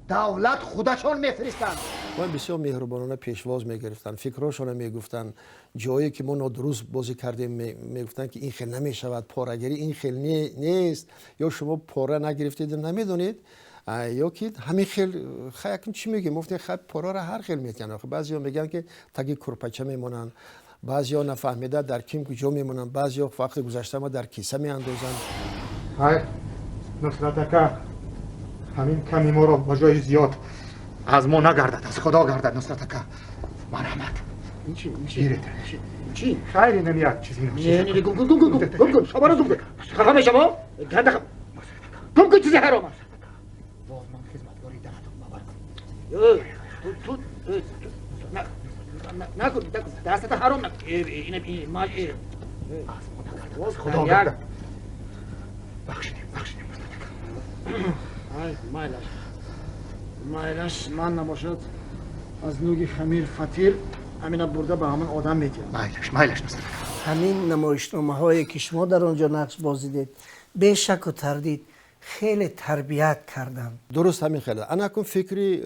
давлат худашон мефиристанд. Ва бисёр меҳрубонона пешвоз мегирифтанд, фикрҳошонро мегуфтанд, ҷое ки мо нодуруст бозӣ кардем, мегуфтанд, ки ин хел намешавад, порагирӣ ин хел нест, ё шумо пора нагирифтеду намедонед, ё ки ҳамин хел. Хай, акн чӣ мегӯем? Гуфтем, хай, пораро ҳар хел метиҳанд. Баъзеҳо мегӯянд, ки таги курпача мемонанд, баъзеҳо нафаҳмида дар ким куҷо мемонанд, баъзеҳо вақти гузаштама дар киса меандозанд. Ҳай, Нусрат ака, ҳамин ками моро ба ҷои зиёд аз мо нагардад, аз Худо гардад. Нусрат ака, марҳамат. Гиред. Чӣ? Хайр, инам як чиз. Не, не, гум, гум, гум, гум, гум кун, шобаро, гум кун, хафа мешавам, ганда гум кун, чизи ҳаром аст. Боз ман хизматгори даратон, бовар кун. Ту накун, накун, дастата ҳаром накун. Ина мал. Аз мо нагардад, аз Худо гардад. Бахшидем, бахшидем, Нусрат ака. Ай, майлаш, майлаш, ман набошад, аз нуги хамир фатир ҳамина бурда ба ҳамон одам медиҳам. Майлаш, майлаш, Нусрат ака. Ҳамин намоишномаҳое ки шумо дар он ҷо нақш бозидед, бешаку тардид хеле тарбият карданд. Дуруст, ҳамин хеле. Ана акун фикри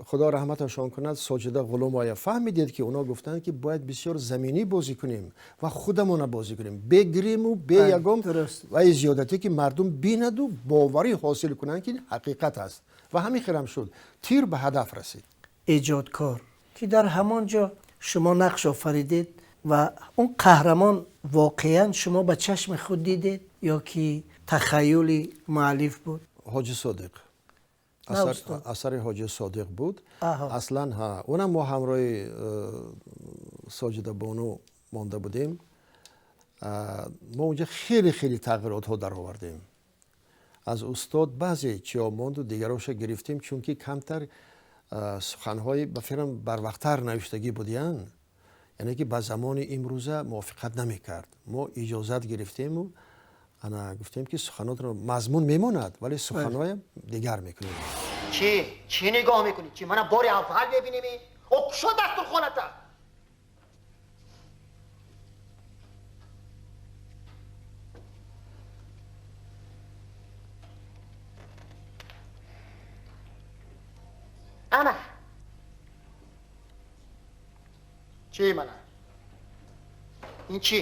Худо раҳматашон кунад, Соҷида Ғуломоя, фаҳмидед, ки онҳо гуфтанд, ки бояд бисёр заминӣ бозӣ кунем ва худамона бозӣ кунем, бегриму бе ягон ваи зиёдатӣ, ки мардум бинаду боварӣ ҳосил кунанд, ки ҳақиқат аст. Ва ҳамин хелам шуд, тир ба ҳадаф расид. Эҷодкор ки дар ҳамон ҷо шумо нақш офаридед. Ва он қаҳрамон воқеан шумо ба чашми худ дидед ё ки тахайюли муаллиф буд? Ҳоҷи Содиқ. Асари Ҳоҷи Содиқ буд. Аслан ҳа, онам мо ҳамроҳи Соҷида Бону монда будем. Мо онҷа хеле хеле тағйиротҳо даровардем. Аз устод баъзе чиҳо монду дигароша гирифтем, чунки камтар суханҳои ба фикрам барвақттар навиштагӣ будиянд, яъне ки ба замони имрӯза мувофиқат намекард. Мо иҷозат гирифтему ана гуфтем ки суханотро мазмун мемонад, вале суханҳоям дигар мекунем. Чӣ? Чӣ нигоҳ мекунӣ? Чӣ мана бори аввал мебинем? О, кушо дастурхоната? Ана. Чӣ мана? Ин чӣ?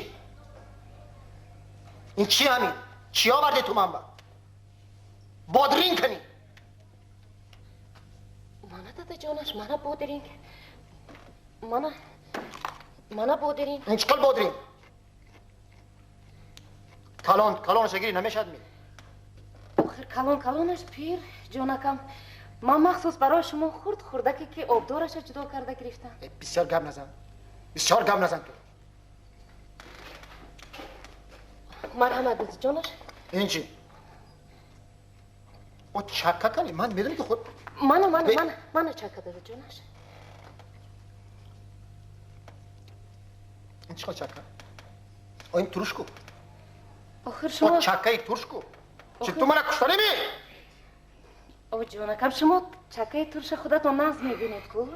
Ин чӣ ҳамин? Чӣ оварде ту манба? Бодринг кани? Мана дадаҷонаш, мана бодринг. Мана мана бодринг. Ин чӣ қил бодринг? Калон, калонаша гирӣ намешад ми? Охир калон калонаш пир, ҷонакам. Ман махсус барои шумо хурд хурдаке ки обдораша ҷудо карда гирифтам. Бисёр гап назан. Бисёр гап назан ту. Марҳамат дадаҷонаш. Ин чӣ? О чакка кани? Ман медонӣ ки худ мана мана мана мана чакка дадаҷонаш. Ин чӣ чакка? О ин турш ку. Охир шумо О чаккаи турш ку. Чӣ ту мана куштанӣ? О ҷонакам, шумо чаккаи турша худатон нағз мебинед ку?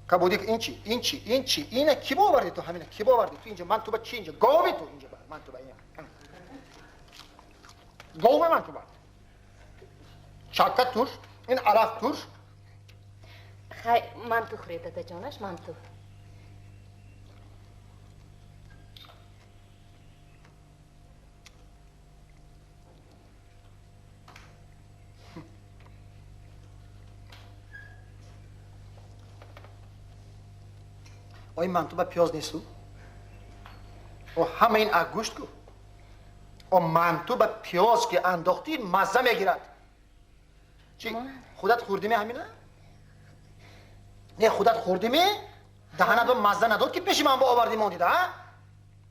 Кабудик ин чӣ? Ин чӣ? Ин чӣ? Ина ки боварди ту ҳамина? Ки боварди ту инҷа? Ман ту ба чӣ инҷа? Гови ту инҷа ба ман ту ба ин. Гови ман ту ба. Чакка турш, ин алаф турш. Хай, ман ту хӯред дадаҷонаш, ман ту. Ои манту ба пиёз несту? О ҳама ин ак гӯшт ку? О манту ба пиёз ки андохтӣ мазза мегирад. Чӣ худат хӯрдиме ҳамина? Не худат хӯрдиме? Даҳанат ба мазза надод ки пеши ман ба овардӣ мондида, а?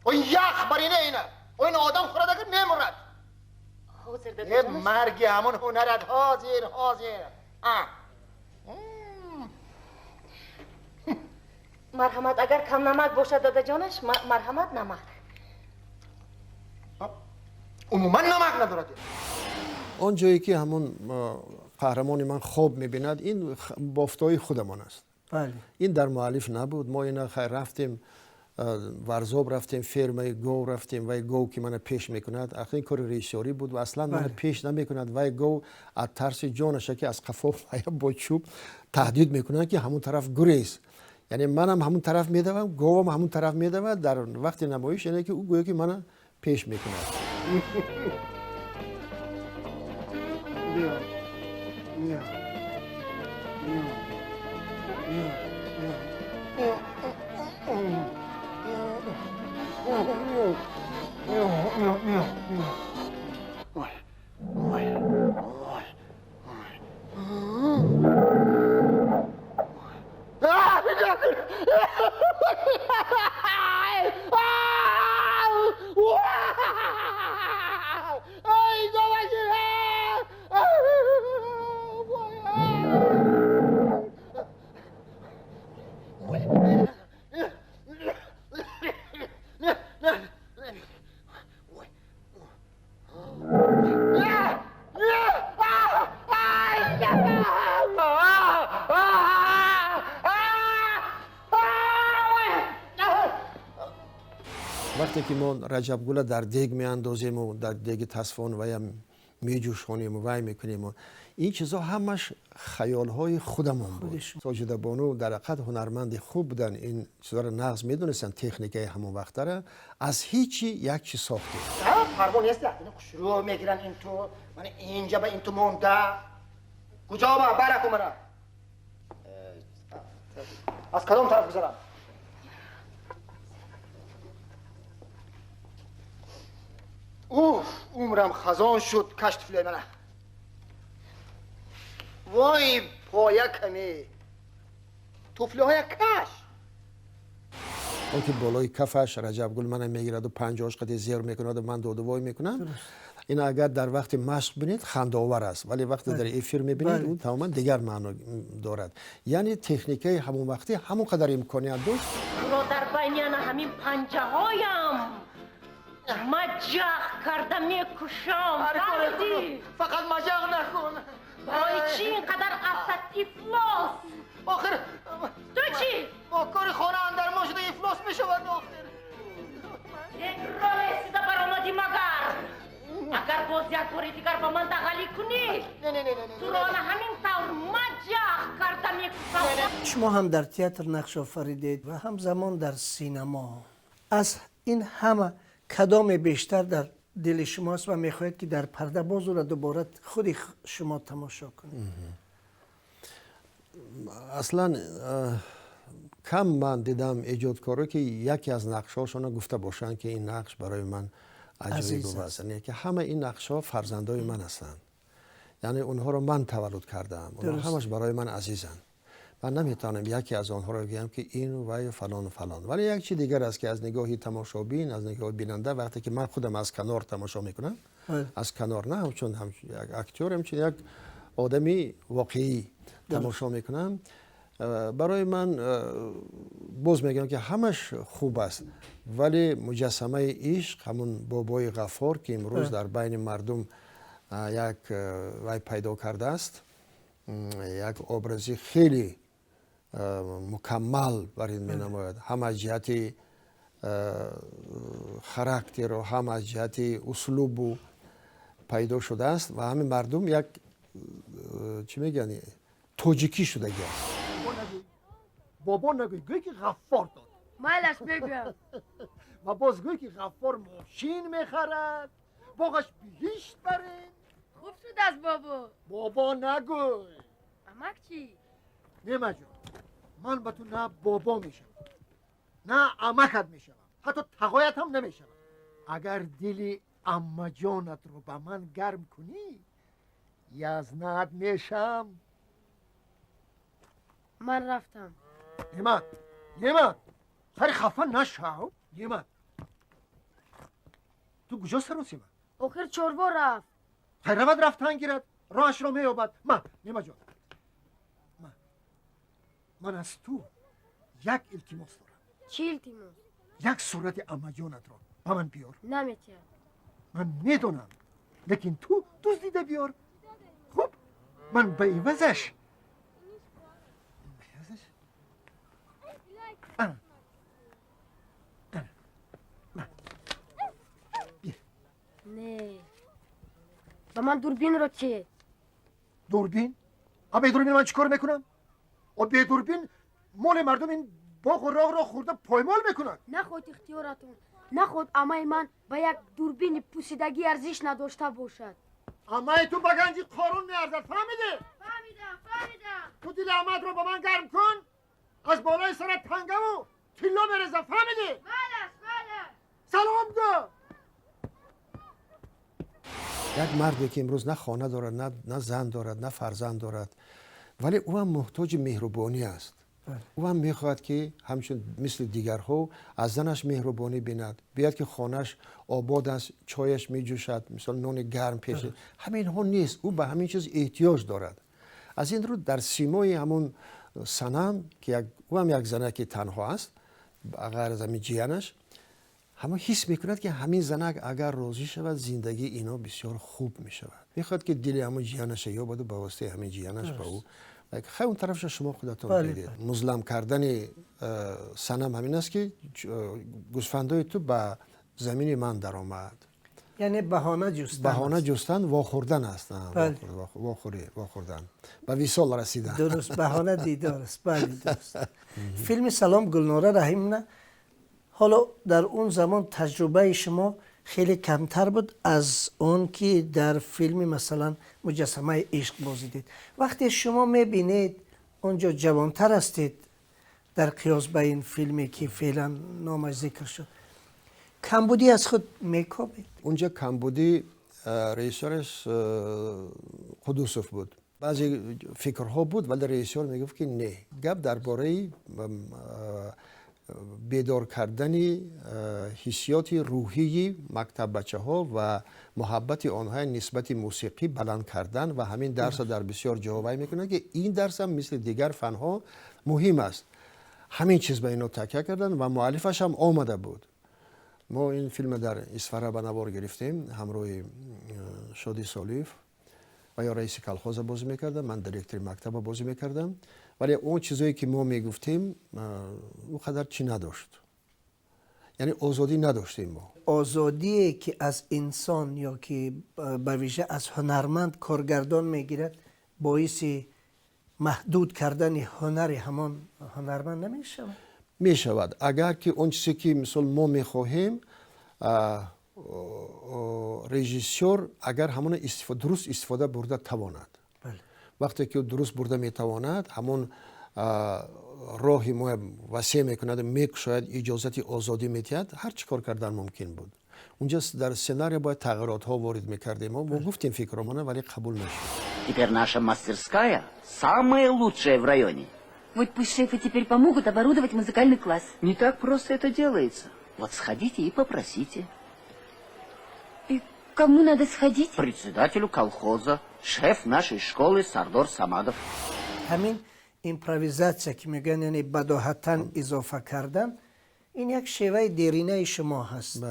О ях бар ина ина. О ин одам хӯрад агар мемурад. Ҳозир Э марги ҳамон ҳунарат ҳозир ҳозир. А Марҳамат, агар кам намак бошад дадаҷонаш, марҳамат намак. Умуман намак надорад. Он ҷое ки ҳамон қаҳрамони ман хоб мебинад, ин бофтаҳои худамон аст. Ин дар муаллиф набуд. Мо ина хайр рафтем, Варзоб рафтем, фермаи гов рафтем, вай гов ки мана пеш мекунад, ахир ин кори режиссёрӣ буд ва аслан мана пеш намекунад. Вай гов аз тарси ҷонаша ки аз қафо бо чӯб таҳдид мекунад ки ҳамон тараф гурез. Яъне манам ҳамон тараф медавам, говам ҳамон тараф медавад. Дар вақти намоиш яъне ки ӯ гӯё ки мана пеш мекунад. Биё, биё, биё, биё, биё. Ой, ой, ой, ой. Вақте ки мо Раҷабгула дар дег меандозему, дар деги тасфон ваям меҷӯшонему вай мекунему, ин чизо ҳамаш хаёлҳои худамон буд. Соҷида Бону дар ҳақиқат ҳунарманди хуб буданд, ин чизоро нағз медонистанд, техникаи ҳамон вақтара аз ҳичи як чиз сохтем. Парво нест, хушрӯ мегиранд ин ту, ман инҷа ба ин ту монда. Куҷо ба бараку мана? Аз кадом тараф гузарам? Уф, умрам хазон шуд, каш туфлиҳои мана. Вой, поя каме. Туфлиҳоя каш. Он ки болои кафаш Раҷабгул мана мегираду панҷоаш қади зер мекунаду ман додувой мекунам. Ин агар дар вақти машқ бинед, хандаовар аст, вале вақте дар эфир мебинед, ӯ тамоман дигар маъно дорад. Яъне техникаи ҳамон вақтӣ ҳамон қадар имконият дошт. Туро дар байни ана ҳамин панҷаҳоям маҷақ карда мекушам. Фаҳмидӣ? Фақат маҷақ накун. Барои чӣ ин қадар афтад ифлос? Охир ту чӣ? Бо кори хона андармон шуда ифлос мешавад охир. Як роҳ сида баромадӣ магар? Агар боз як бори дигар ба ман дағалӣ кунӣ, туро ана ҳамин тавр маҷақ карда мекушам. Шумо ҳам дар театр нақш офаридед ва ҳамзамон дар синамо. Аз ин ҳама кадоме бештар дар дили шумост ва мехоҳед ки дар парда боз ӯро дубора худи шумо тамошо кунед? Аслан кам ман дидам эҷодкоро ки яке аз нақшҳошонро гуфта бошанд ки ин нақш барои ман аҷоиб аст. Яъне ки ҳама ин нақшҳо фарзандои ман ҳастанд, яъне онҳоро ман таваллуд кардаам, онҳо ҳамаш барои ман азизанд. Ман наметавонам яке аз онҳоро гӯям ки ин вай фалону фалон. Вале як чи дигар аст ки аз нигоҳи тамошобин, аз нигоҳи бинанда, вақте ки ман худам аз канор тамошо мекунам, аз канор на ҳамчун як актёр, ҳамчун як одами воқеӣ тамошо мекунам, барои ман боз мегӯям ки ҳамаш хуб аст, вале муҷассамаи ишқ, ҳамун бобои Ғаффор ки имрӯз дар байни мардум як вай пайдо кардааст, як образи хеле мукаммал бар ин менамояд, ҳам аз ҷиҳати характеру, ҳам аз ҷиҳати услубу пайдо шудааст ва ҳамин мардум як чӣ мегӯянд, тоҷикӣ шудагӣ аст. Бобо нагӯй, гӯй ки Ғаффор дод. Майлаш мегӯям. Ва боз гӯй ки Ғаффор мошин мехарад, боғаш биҳишт барем. Хуб шудааст бобо. Бобо нагӯй. Амак чӣ? Немаҷон, ман ба ту на бобо мешавам, на амакат мешавам, ҳатто тағоят ҳам намешавам. Агар дили аммаҷонатро ба ман гарм кунӣ, язнат мешам. Ман рафтам. Немат, Немат, хари хафа нашав. Немат, ту куҷо саросима? Охир чорво рафт. Хай равад, рафтан гирад, роҳашро меёбад. Ма, Немаҷон, ман аз ту як илтимос дорам. Чӣ илтимос? Як сурати аммаҷонатро ба ман биёр. Наметиҳам. Ман медонам, лекин ту дуздида биёр. Хуб, ман ба ивазаш Не, ба ман дурбинро чӣ? Дурбин? А бе дурбин ман чӣ кор мекунам? О бе дурбин моли мардум ин боғу роҳро хӯрда поймол мекунад. Нахоҳед ихтиёратон, нахоҳед амаи ман ба як дурбини пусидагӣ арзиш надошта бошад. Амаи ту ба ганҷи Қорун меарзад, фаҳмидӣ? Фаҳмидам, фаҳмидам. Ту дили амаатро ба ман гарм кун, аз болои сарат тангаву тилло мерезам, фаҳмидӣ? Майлаш, майлаш. Салом гӯ. Як марде ки имрӯз на хона дорад, на зан дорад, на фарзанд дорад, вале ӯ ҳам муҳтоҷи меҳрубонӣ аст. Ӯ ҳам мехоҳад ки ҳамчун мисли дигарҳо аз занаш меҳрубонӣ бинад, биёяд ки хонааш обод аст, чояш меҷӯшад, мисол нони гарм пеш. Ҳаминҳо нест, ӯ ба ҳамин чиз эҳтиёҷ дорад. Аз ин рӯ дар симои ҳамун Санам ки ӯ ҳам як занаки танҳо аст, ғайр аз ҳамин ҷиянаш, ҳама ҳис мекунад ки ҳамин занак агар розӣ шавад, зиндагии ино бисёр хуб мешавад. Мехоҳад ки дили ҳамун ҷиянаша ёбаду ба воситаи ҳамин ҷиянаш ба ӯ. Хай он тарафша шумо худатон дидед. Музлам кардани Санам ҳамин аст ки гӯсфандои ту ба замини ман даромад. Яъне баҳона ҷустан. Баҳона ҷустан вохӯрдан аст. Вохӯрдан. Ба висол расидан. Дуруст, баҳона дидор аст. Бале, дуруст. Филми Салом Гулнора Раҳимовна, ҳоло дар он замон таҷрибаи шумо хеле камтар буд аз он ки дар филми масалан муҷассамаи ишқ бозидед. Вақте шумо мебинед онҷо ҷавонтар ҳастед Дар қиёс ба ин филме ки феълан номаш зикр шуд, камбудӣ аз худ мекобед? Унҷа камбудӣ режиссёраш Қудусов буд. Баъзе фикрҳо буд, вале режиссёр мегуфт, ки не, гап дар бораи бедор кардани ҳиссиёти рӯҳии мактаббачаҳо ва муҳаббати онҳо нисбати мусиқӣ баланд кардан, ва ҳамин дарсро дар бисёр ҷоҳо вай мекунанд, ки ин дарсам мисли дигар фанҳо муҳим аст. Ҳамин чиз ба ино такя карданд ва муаллифаш ҳам омада буд. Мо ин филмро дар Исфара ба навор гирифтем ҳамроҳи Шоди Солиев ва ё раиси колхоза бозӣ мекардам, ман директори мактаба бозӣ мекардам. Вале он чизое ки мо мегуфтем, он қадар чӣ надошт, яъне озодӣ надоштем мо. Озодие ки аз инсон ё ки ба вижа аз ҳунарманд коргардон мегирад, боиси маҳдуд кардани ҳунари ҳамон ҳунарманд намешавад? Мешавад, агар ки он чизе ки мисол мо мехоҳем, режиссёр агар ҳамона дуруст истифода бурда тавонад. Вақте ки дуруст бурда метавонад, ҳамон роҳи мо васеъ мекунад, мекушояд, иҷозати озодӣ медиҳад, ҳар чӣ кор кардан мумкин буд. Унҷа дар сценария бояд тағйиротҳо ворид мекардем. Мо гуфтем фикромона, вале қабул нашуд. Теперь наша мастерская самая лучшая в районе. Вот пусть шефы теперь помогут оборудовать музыкальный класс. Не так просто это делается. Вот сходите и попросите. И кому надо сходить? Председателю колхоза, шеф нашей школы Сардор Самадов. Ҳамин импровизатсия ки мегӯянд, яъне бадоҳатан изофа кардан, ин як шеваи деринаи шумо ҳаст.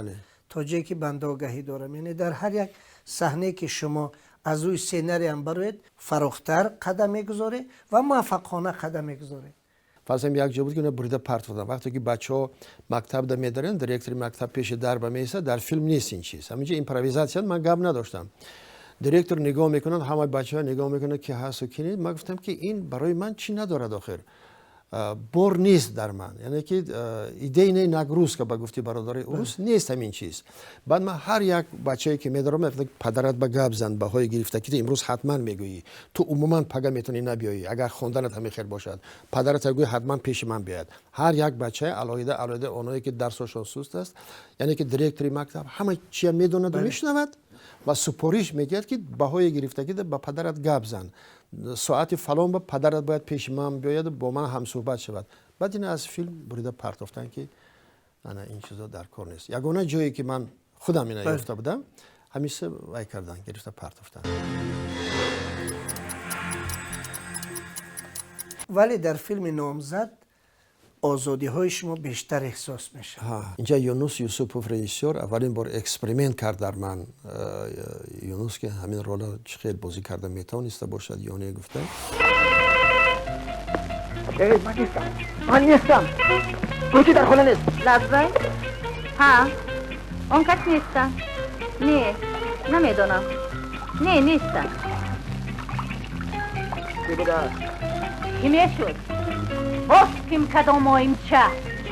То ҷое ки банда огаҳӣ дорам, яъне дар ҳар як саҳнае ки шумо аз рӯи сценариям бароед, фарохтар қадам мегузоред ва муваффақона қадам мегузоред. Фарзан як ҷо буд, ки она бурида партофтанд. Вақте ки бачаҳо мактабда медаранд, директори мактаб пеши дарба меистад, дар филм нест ин чиз. Ҳаминҷо импровизатсия, ман гап надоштам. Директор нигоҳ мекунад, ҳамаи бачаҳо нигоҳ мекунанд, ки ҳасту ки нест. Ман гуфтам, ки ин барои ман чӣ надорад охир. Бор нест дар ман, яъне ки идейная нагрузка, ба гуфти бародари урус, нест ҳамин чиз. Баъд ман ҳар як бачае ки медорам, мегуфтам, падарат ба гап зан, баҳои гирифтакӣ ту имрӯз ҳатман мегӯӣ, ту умуман пага метавонӣ набиёӣ, агар хонданат ҳамин хел бошад, падарат гӯй ҳатман пеши ман биёяд. Ҳар як бачае алоҳида алоҳида, оное ки дарсошон суст аст, яъне ки директори мактаб ҳама чия медонаду мешунавад ва супориш медиҳад, ки баҳои гирифтагида ба падарат гап зан, соати фалон ба падарат бояд пеши ман биёяду бо ман ҳамсӯҳбат шавад. Баъд ина аз филм бурида партофтанд, ки ана ин чизо дар кор нест. Ягона ҷое ки ман худам ина ёфта будам, ҳамиша вай кардан, гирифта партофтанд. Вале дар филми Номзад озодиҳои шумо бештар эҳсос мешавад. Инҷа Юнус Юсупов режиссёр аввалин бор эксперимент кард дар ман. Юнус ки ҳамин рола чӣ хел бозӣ карда метавониста бошад ё не, гуфта. Ман нестам, ман нестам, кӯчи дар хона нест. Лаббай, ҳа, он кас нестам. Не, намедонам, не, нестам. Ки будааст? Кӣ мешуд? Боз ким, кадом оимча?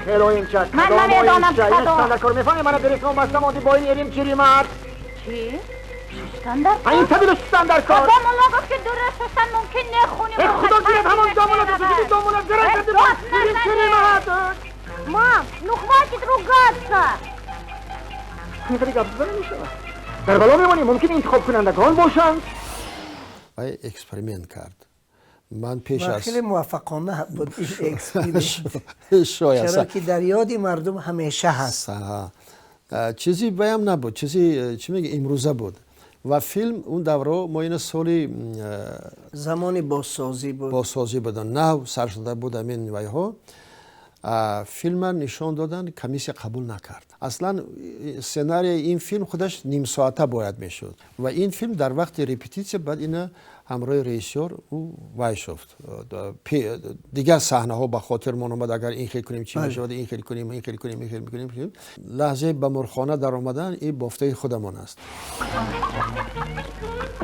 Хел оимча? Ман намедонам кадом. Дар кор мефаҳмӣ, мана бересмон баста монди бо ин эрим чиримат. Чӣ? Шуштан дар кор? Ин табило шуштан дар кор. Кадом мулло гуфт, ки дура шуштан мумкин не, хуни Худо гирад ҳамон домула, дусуди домула зира карди эрим чиримат. Мам, ну хватит ругаться. Ин гап зада намешавад. Дар бало мемонем, мумкин интихобкунандагон бошанд. Вай эксперимент кард. Ман пеш аз хеле муваффақона буд ин эксперимент. Шояд. Чаро ки дар ёди мардум ҳамеша ҳаст. Чизи баям набуд, чизи чӣ меги, имрӯза буд. Ва филм он давро мо ина соли замони бозсозӣ буд. Бозсозӣ буд, нав сар шуда буд ҳамин вайҳо. Филма нишон доданд, комиссия қабул накард. Аслан сценарияи ин филм худаш нимсоата бояд мешуд. Ва ин филм дар вақти репетитсия баъд ина ҳамроҳи режиссёр ӯ вай шуфт. Дигар саҳнаҳо ба хотирмон омад, агар ин хел кунем чӣ мешавад, ин хел кунем, ин хел кунем, ин хел мекунем. Лаҳзаи ба мурхона даромадан ин бофтаи худамон аст.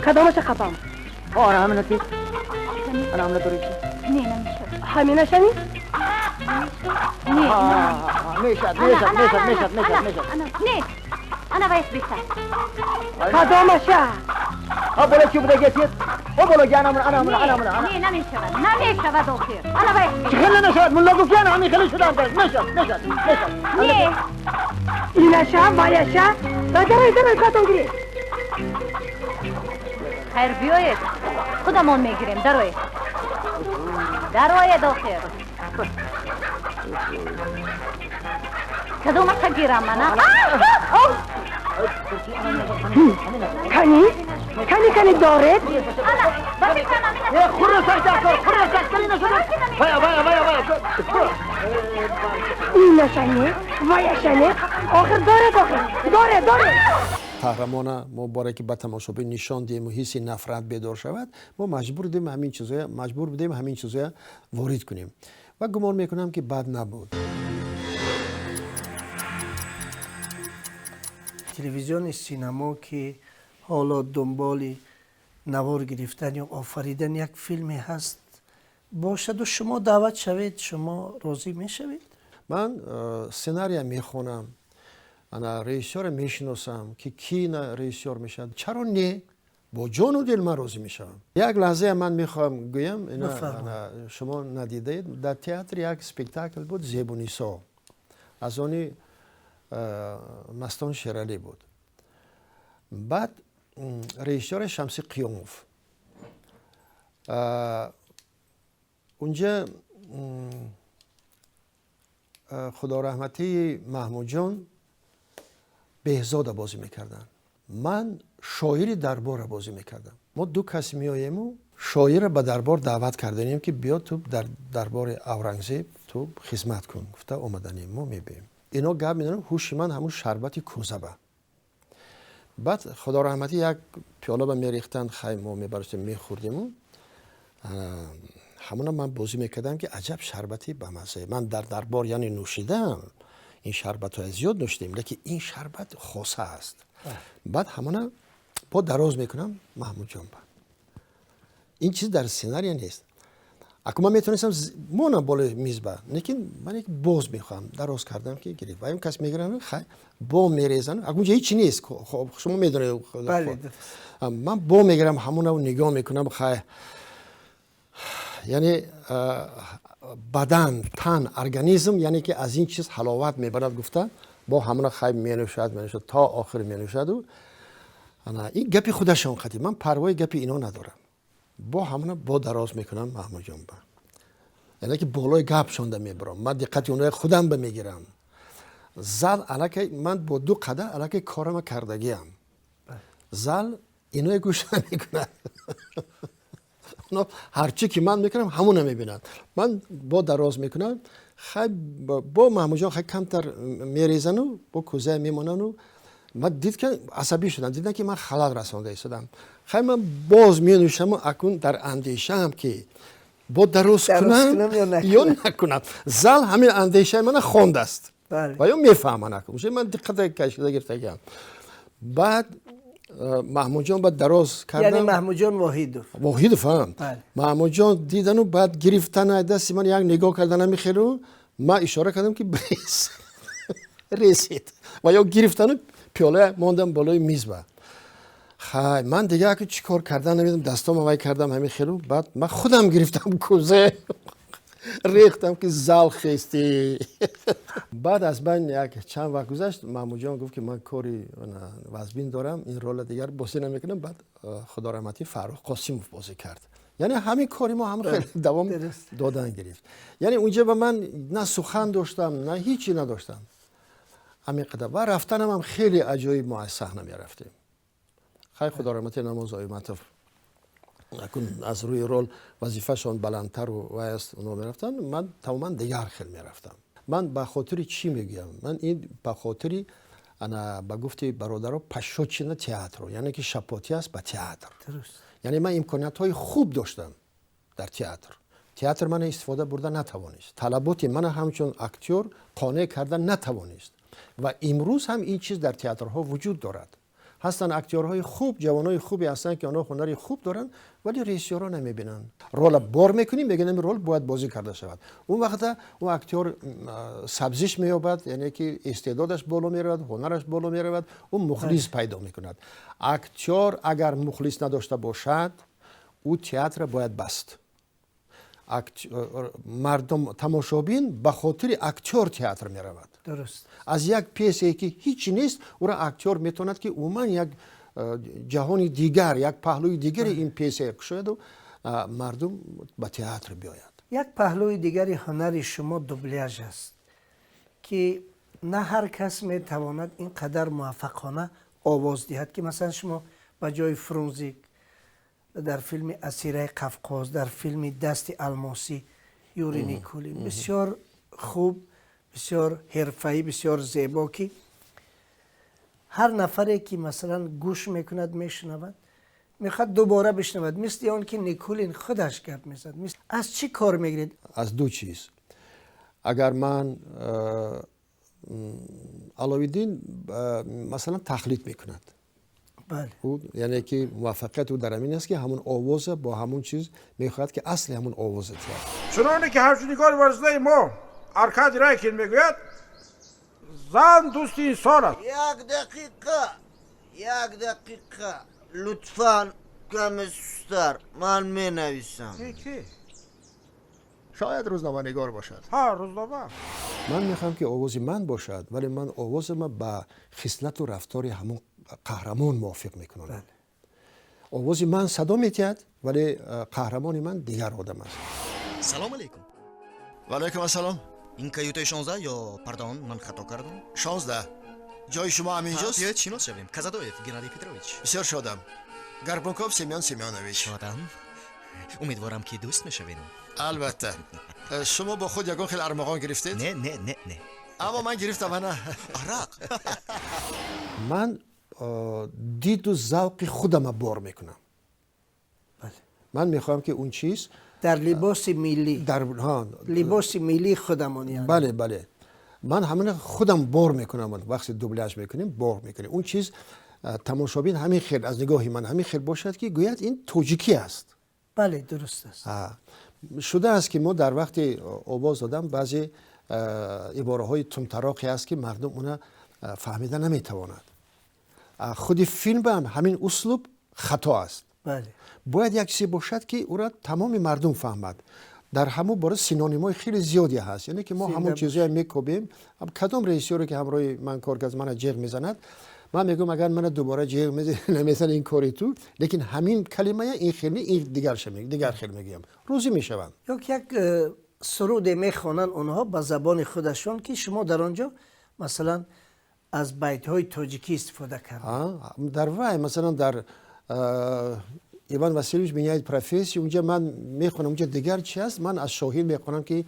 Кадомаша қапам? Ора ҳамина ти. Ана ҳамина дорӣ. Не, намешавад. Ҳаминашами? Не, мешад, мешад, мешад, мешад, мешад, мешад. Не, ана вайс беҳтар. Кадомаша? Ҳа, бола чӣ буда гетед? О боло ки ана ана ана ана ана. Не, намешавад, намешавад охир. Ана вай. Чӣ хеле нашавад? Мулло гуфт ки ана ҳамин хеле шудам. Мешавад, мешавад, мешавад. Не. Инаша, ваяша. Дарой, дарой, катон гиред. Хайр, биёед. Худамон мегирем, дароед. Дароед охир. Кадомаша гирам мана? Кани? Кани, кани доред? Ана, ба фикрам ҳамин. Хурра сар кор, хурра сар кали нашуда. Вая, вая, вая, вая. Инаша не, ваяша не. Охир доред, охир. Доред, доред. Қаҳрамона мо боре ки ба тамошобин нишон диҳему ҳисси нафрат бедор шавад, мо маҷбур будем ҳамин чизоя, маҷбур будем ҳамин чизоя ворид кунем ва гумон мекунам, ки бад набуд. Телевизиони синамо ки ҳоло дунболи навор гирифтан ё офаридани як филме ҳаст бошаду шумо даъват шавед, шумо розӣ мешавед? Ман сценария мехонам, ана режиссёра мешиносам, ки ки на режиссёр мешавад. Чаро не? Бо ҷону дил ман розӣ мешавам. Як лаҳзае ман мехоҳам гӯям, шумо надидаед, дар театр як спектакл буд, «Зебунисо», аз они Мастон Шералӣ буд. Баъд режиссёре Шамси Қиёмов. Унҷа худораҳматии Маҳмудҷон Беҳзода бозӣ мекарданд, ман шоири дарборро бозӣ мекардам. Мо ду кас меоему шоирро ба дарбор даъват карданем, ки биё, ту дар дарбори Аврангзеб ту хизмат кун гуфта омаданем. Мо мебием, ино гап медонам, ҳуши ман ҳамун шарбати кӯзаба. Баъд худораҳматӣ як пиёлаба мерехтанд, хай, мо мебаростем, мехӯрдему ҳамона ман бозӣ мекардам, ки аҷаб шарбати бамаззае, ман дар дарбор яъне нӯшидам, ин шарбатҳоя зиёд нӯшидем, лекин ин шарбат хоса аст. Баъд ҳамона бо дароз мекунам Маҳмудҷон ба. Ин чиз дар сценария нест. Аку ман метавонистам монам болои мизба, лекин ман як боз мехоҳам, дароз кардам, ки гирифт ва ин кас мегирам, хай, бо мерезан. Аку унҷа ҳечи нест, шумо медонед. Ман бо мегирам ҳамонаву нигоҳ мекунам, хай, яъне бадан, тан, организм, яъне ки аз ин чиз ҳаловат мебарад гуфта, бо ҳамона, хай, менӯшад, менӯшад, то охир менӯшаду ана ин гапи худашон қатӣ, ман парвои гапи ино надорам. Бо ҳамона бо дароз мекунам Маҳмудҷон ба, яъне ки болои гапшонда мебарам, ман диққати онои худам ба мегирам. Зал аллакай ман бо ду қадар аллакай корама кардагиам, зал иное гӯш намекунад, ҳарчи ки ман мекунам, ҳамона мебинад. Ман бо дароз мекунам, хай, бо Маҳмудҷон, хай, камтар мерезану бо кӯзая мемонану ман дид ки асабӣ шудам, дидам ки ман халал расонда истодам. Хай, ман боз менӯшаму акун дар андешаам, ки бо дароз кунам ё накунам. Зал ҳамин андешаи мана хондааст ва ё мефаҳманд, акун ман диққата кашида гирифтагиам. Баъд Маҳмудҷон баъд дароз кардам. Яъне Маҳмудҷон Воҳидов? Воҳидов ҳам. Маҳмудҷон дидану баъд гирифтан дасти ман, як нигоҳ кардан ҳамихелу ман ишора кардам, ки брез, ресид, ва ё гирифтану пиёла мондам болои мизба. Хай, ман дига аку чӣ кор кардан намедонам, дастом вай кардам ҳамин хелу. Баъд ман худам гирифтам, кӯзе рехтам, ки зал хестӣ. Баъд аз байн як чанд вақт гузашт, Маҳмудҷон гуфт, ки ман кори вазбин дорам, ин рола дигар бозӣ намекунам. Баъд худораҳматӣ Фаррух Қосимов бозӣ кард. Яъне ҳамин кори мо ҳам хеле давом додан гирифт. Яъне унҷа ба ман на сухан доштам, на ҳичи надоштам, ҳамин қадар. Ва рафтанам ҳам хеле аҷоиб, мо аз саҳна мерафтем. Хай, худораҳмати Намоз Оиматов акун аз рӯи рол вазифашон баландтару вай аст, оно мерафтанд, ман тамоман дигар хел мерафтам. Ман ба хотири чӣ мегӯям? Ман ин ба хотири ана ба гуфти бародаро пощёчина театру, яъне ки шапотӣ аст ба театр. Яъне ман имкониятҳои хуб доштам дар театр, театр мана истифода бурда натавонист, талаботи мана ҳамчун актёр қонеъ карда натавонист. Ва имрӯз ҳам ин чиз дар театрҳо вуҷуд дорад. Ҳастанд актёрҳои хуб, ҷавонои хубе ҳастанд, ки онҳо ҳунари хуб доранд, вале режиссёрҳо намебинанд. Рола бор мекунем, мегӯянд ин рол бояд бозӣ карда шавад. Он вақта он актёр сабзиш меёбад, яъне ки истеъдодаш боло меравад, ҳунараш боло меравад, ӯ мухлис пайдо мекунад. Актёр агар мухлис надошта бошад, Ӯ театра бояд баст. Мардум, тамошобин ба хотири актёр театр меравад. Аз як пьесае ки ҳеҷ нест, ӯра актёр метавонад ки умуман як ҷаҳони дигар, як паҳлӯи дигари ин пьесае кушояду мардум ба театр биёяд. Як паҳлӯи дигари ҳунари шумо дубляж аст, ки на ҳар кас метавонад ин қадар муваффақона овоз диҳад, ки масалан шумо ба ҷои Фрунзик дар филми «Асираи Қавқоз», дар филми «Дасти алмосӣ» Юрий Никулин бисёр хуб, бисёр ҳирфаӣ, бисёр зебо, ки ҳар нафаре ки масалан гӯш мекунад, мешунавад, мехоҳад дубора бишнавад, мисли он ки Никулин худаш гап мезад. Аз чӣ кор мегиред? Аз ду чиз. Агар ман Аловиддин масалан тақлид мекунад, яъне ки муваффақияти ӯ дар ҳамин аст, ки ҳамон овоза бо ҳамон чиз мехоҳад, ки асли ҳамон овоза тиҳад. Чуноне ки ҳаҷвнигори варзидаи мо Аркадий Райкин мегӯяд, зан дӯсти инсон аст. Як дақиқа, як дақиқа, лутфан каме сустар, ман менависам. Шояд рӯзноманигор бошад. Ҳа, рӯзнома. Ман мехоҳам, ки овози ман бошад, вале ман овозама ба хислату рафтори ҳамон қаҳрамон мувофиқ мекунонам. Овози ман садо метиҳад, вале қаҳрамони ман дигар одам аст. Салом алейкум. Ва алайкум ассалом. Ин каютаи 16 ё, пардон, ман хато кардам? 16. Ҷои шумо ҳаминҷост? Биёед шинос шавем. Казадоев Геннадий Петрович. Бисёр шодам. Горбунков Семён Семёнович. Шодам. Умедворам, ки дӯст мешавем. Албатта. Шумо бо худ ягон хел армуғон гирифтед? Не, не, не, не. Аммо ман гирифтам, ана. Арақ. Ман диду завқи худама бор мекунам. Ман мехоҳам, ки он чиз дар либоси миллӣ, либоси миллии худамон. Бале, бале, ман ҳамина худам бор мекунам. Вақте дубляж мекунем, бор мекунем, он чиз тамошобин ҳамин хел аз нигоҳи ман ҳамин хел бошад, ки гӯяд ин тоҷикӣ аст. Бале, дуруст аст. Шудааст, ки мо дар вақти овоз додан баъзе ибораҳои тумтароқе аст, ки мардум уна фаҳмида наметавонад. Худи филм ҳам ҳамин услуб хато аст. Бояд як чизе бошад, ки ӯра тамоми мардум фаҳмад. Дар ҳамон бора синонимҳои хеле зиёде ҳаст, яъне ки мо ҳамон чизҳое мекобем. Кадом режиссёре ки ҳамроҳи ман кор кард, мана ҷеғ мезанад, ман мегӯям, агар мана дубора ҷеғ намезан, ин кори ту, лекин ҳамин калимая ин хел, ин дигар хел мегӯям, розӣ мешаванд. Ё ки як суруде мехонанд онҳо ба забони худашон, ки шумо дар он ҷо масалан аз байтҳои тоҷикӣ истифода кардед. Дар вай масалан дар «Иван Васильевич меняет профессию», унҷа ман мехонам, унҷа дигар чи аст, ман аз Шоҳин мехонам, ки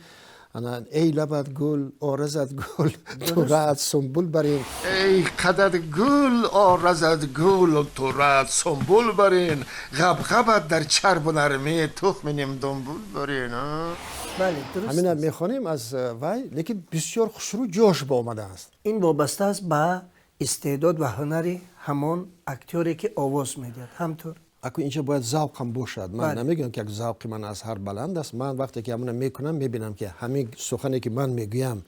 эй лабат гул, оразат гул, тураат сумбул барин. Эй қадат гул, оразат гул, тураат сумбул барин, ғабғабат дар чарбу нармӣ, тухми нимдумбул барин. Ҳамина мехонем аз вай, лекин бисёр хушрӯ ҷош ба омадааст. Ин вобаста аст ба истеъдод ва ҳунари ҳамон актёре, ки овоз медиҳад, ҳамтур. Аку инҷа бояд завқам бошад. Ман намегӯям, ки як завқи ман аз ҳар баланд аст. Ман вақте ки ҳамона мекунам, мебинам, ки ҳамин сухане, ки ман мегӯям,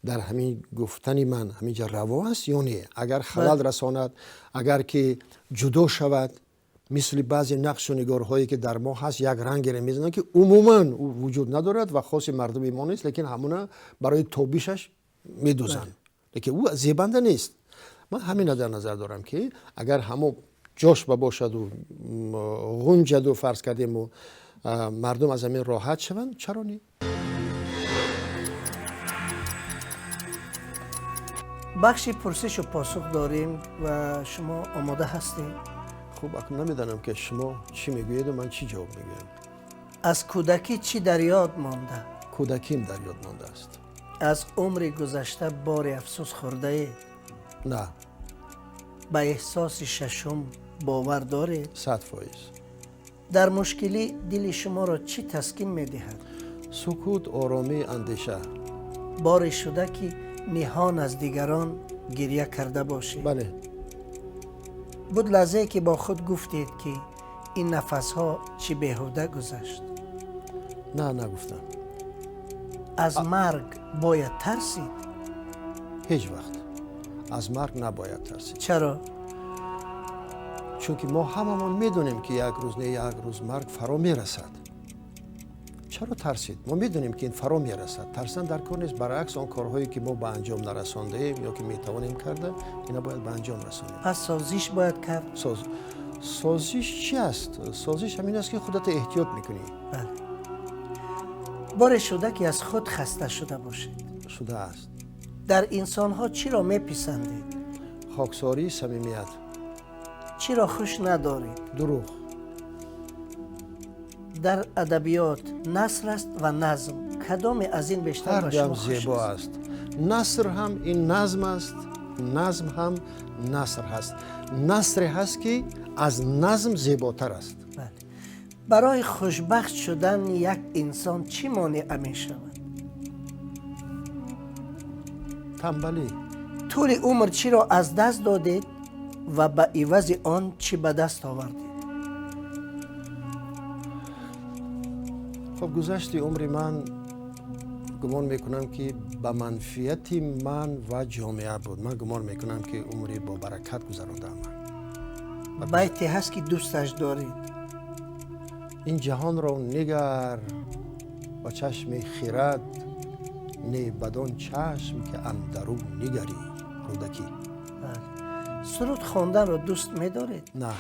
дар ҳамин гуфтани ман ҳаминҷа раво аст ё не. Агар халал расонад, агар ки ҷудо шавад, мисли баъзе нақшу нигорҳое, ки дар мо ҳаст, як рангеро мезананд, ки умуман вуҷуд надорад ва хоси мардуми мо нест, лекин ҳамона барои тобишаш медӯзанд, лекин ӯ зебанда нест. Ман ҳамина дар назар дорам, ки агар ҳамо ҷош ба бошаду ғунҷаду, фарз кардему, мардум аз ҳамин роҳат шаванд, чаро не? Бахши пурсишу посух дорем ва шумо омода ҳастед? Хуб, акнун намедонам, ки шумо чӣ мегӯеду ман чӣ ҷавоб мегӯям. Аз кӯдакӣ чӣ дар ёд монда? Кӯдаким дар ёд мондааст. Аз умри гузашта бори афсӯс хӯрдаед? На. Ба эҳсоси шашум бовар доред? 100%. Дар мушкилӣ дили шуморо чӣ таскин медиҳад? Сукут, оромӣ, андеша. Боре шуда, ки ниҳон аз дигарон гирья карда бошед? Бале. Буд лаҳзае, ки бо худ гуфтед, ки ин нафасҳо чӣ беҳуда гузашт? На, нагуфтам. Аз марг бояд тарсид? Ҳеҷ вақт аз марг набояд тарсид. Чаро? Чунки мо ҳамамон медонем, ки як рӯз не як рӯз марг фаро мерасад. Чаро тарсид? Мо медонем, ки ин фаро мерасад. Тарсан дар кор нест. Баръакс, он корҳое, ки мо ба анҷом нарасондаем ё ки метавонем карда, ина бояд ба анҷом расонем. Пас созиш бояд кард? Созиш чи аст? Созиш ҳамин аст, ки худатро эҳтиёт мекунӣ. Бале. Боре шуда, ки аз худ хаста шуда бошед? Шудааст. Дар инсонҳо чиро меписандед? Хоксорӣ, самимият. Чиро хуш надоред? Дурӯғ. Дар адабиёт наср аст ва назм, кадоме аз ин бештар ба ҳардуам шумо хуш зебо аст? Аст. Наср ҳам ин назм аст, назм ҳам наср ҳаст. Насре ҳаст, ки аз назм зеботар аст. Бале. Барои хушбахт шудан як инсон чӣ монеа мешавад? Танбалӣ. Тӯли умр чиро аз даст додед ва ба ивази он чӣ ба даст овардед? Хуб, гузашти умри ман, гумон мекунам, ки ба манфиати ман ва ҷомеа буд. Ман гумон мекунам, ки умри бобаракат гузарондаам ман. Байте ҳаст, ки дӯсташ доред? Ин ҷаҳонро нигар ба чашми хирад, не бадон чашм, ки андару нигарӣ. Рӯдакӣ. Бале. Суруд хонданро дӯст медоред? На.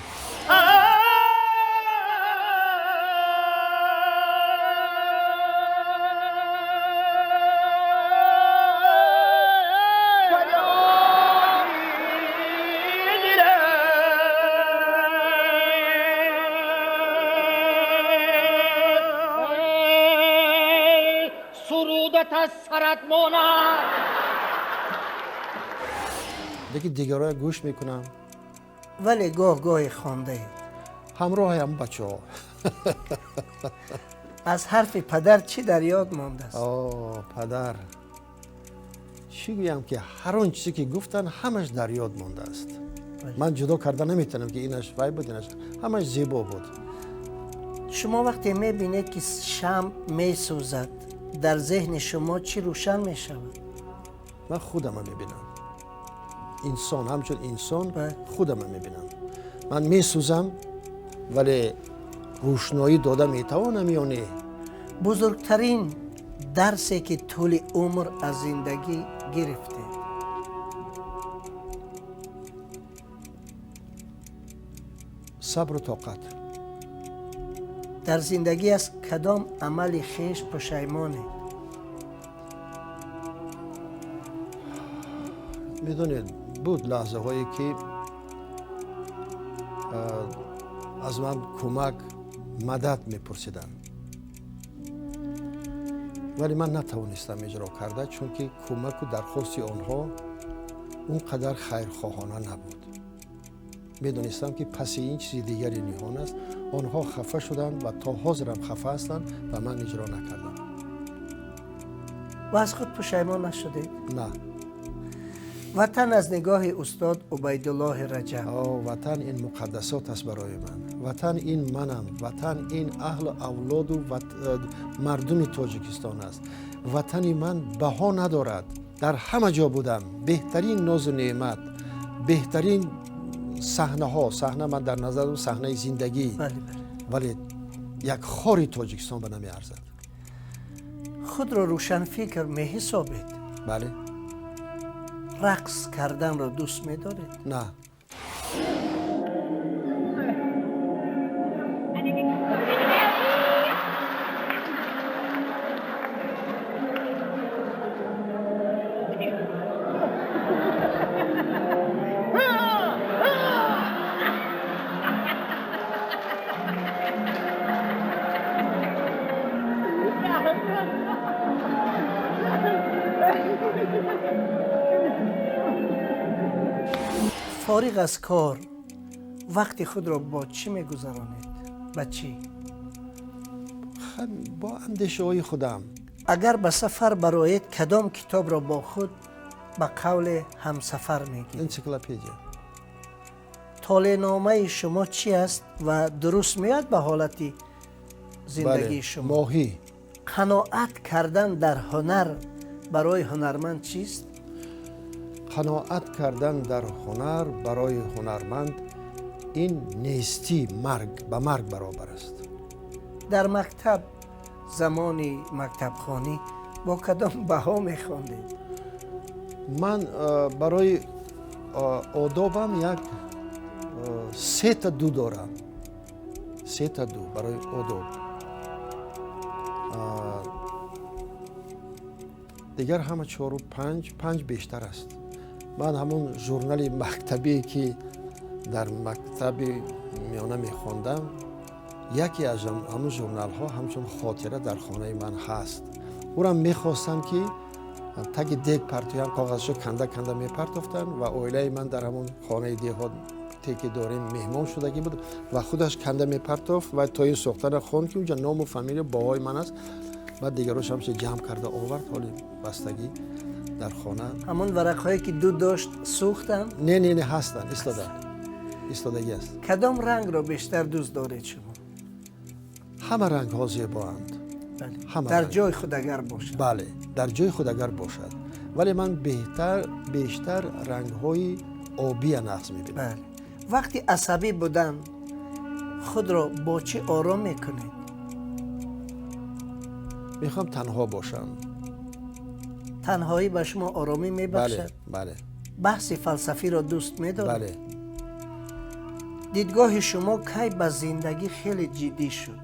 Сурудат аз сарат монад. Лекин дигарое гӯш мекунам. Вале гоҳ гоҳе хондаед? Ҳамроҳаям бачаҳо. Аз ҳарфи падар чӣ дар ёд мондааст? О, падар, чӣ гӯям, ки ҳар он чизе, ки гуфтанд, ҳамаш дар ёд мондааст. Ман ҷудо карда наметавонам, ки инаш вай буд, инаш, ҳамаш зебо буд. Шумо вақте мебинед, ки шамъ месӯзад, дар зеҳни шумо чӣ рӯшан мешавад? Ман худама мебинам, инсон, ҳамчун инсон худама мебинам. Ман месӯзам, вале рӯшноӣ дода метавонам ё не? Бузургтарин дарсе, ки тӯли умр аз зиндагӣ гирифтед? Сабру тоқат. Дар зиндагӣ аз кадом амали хеш пушаймонед? Медонед, буд лаҳзаҳое, ки аз ман кӯмак, мадад мепурсиданд, вале ман натавонистам иҷро карда, чунки кӯмаку дархости онҳо он қадар хайрхоҳона набуд. Медонистам, ки паси ин чизи дигаре ниҳон аст. Онҳо хафа шуданд ва то ҳозирам хафа ҳастанд ва ман иҷро накардам. Ва аз худ пушаймон нашудед? На. Ватан аз нигоҳи устод Убайдуллоҳи Раҷаб? О, ватан ин муқаддасот аст барои ман. Ватан ин манам, ватан ин аҳлу авлоду мардуми Тоҷикистон аст. Ватани ман баҳо надорад. Дар ҳама ҷо будам, беҳтарин нозу неъмат, беҳтарин саҳнаҳо. Саҳна ман дар назар дорам саҳнаи зиндагӣ, вале як хори Тоҷикистон ба намеарзад. Худро рӯшанфикр меҳисобед? Бале. Рақс карданро дӯст медоред? На. Фориғ аз кор вақти худро бо чӣ мегузаронед, ба чӣ? Бо андешаҳои худам. Агар ба сафар бароед, кадом китобро бо худ ба қавле ҳамсафар мегиред? Энсиклопедия. Толеъномаи шумо чӣ аст ва дуруст меояд ба ҳолати зиндагии шумо? Моҳӣ. Қаноат кардан дар ҳунар барои ҳунарманд чист? Қаноат кардан дар ҳунар барои ҳунарманд Ин нестӣ, марг, ба марг баробар аст. Дар мактаб, замони мактабхонӣ бо кадом баҳо мехондед? Ман барои одобам як сета ду дорам, сета ду барои одоб. Дигар ҳама чору панҷ, панҷ бештар аст. Ман ҳамон журнали мактабие, ки дар мактаби миёна мехондам, яке аз ҳамон журналҳо ҳамчун хотира дар хонаи ман ҳаст. Ӯрам мехостам, ки таги дег партоям, коғазшо канда канда мепартофтанд ва оилаи ман дар ҳамон хонаи деҳот ки дорем меҳмон шудагӣ буд ва худаш канда мепартофт ва то ин сохтана хонд, ки унҷа ному фамилия баҳои ман аст. Баъд дигарош ҳамча ҷамъ карда овард, ҳоли бастагӣ дар хона. Ҳамон варақҳое, ки дуд дошт, сӯхтанд? Не, не, не, ҳастанд, истода истодагӣ аст. Кадом рангро бештар дӯст доред шумо? Ҳама рангҳо зебоанд. Дар ҷои худ агар бошад. Бале, дар ҷои худ агар бошад, вале ман беҳтар, бештар рангҳои обия нағз мебинам. Вақти асабӣ будан худро бо чӣ ором мекунед? Мехоҳам танҳо бошам. Танҳоӣ ба шумо оромӣ мебахшад? Бале. Баҳси фалсафиро дӯст медоред? Бале. Дидгоҳи шумо кай ба зиндагӣ хеле ҷиддӣ шуд?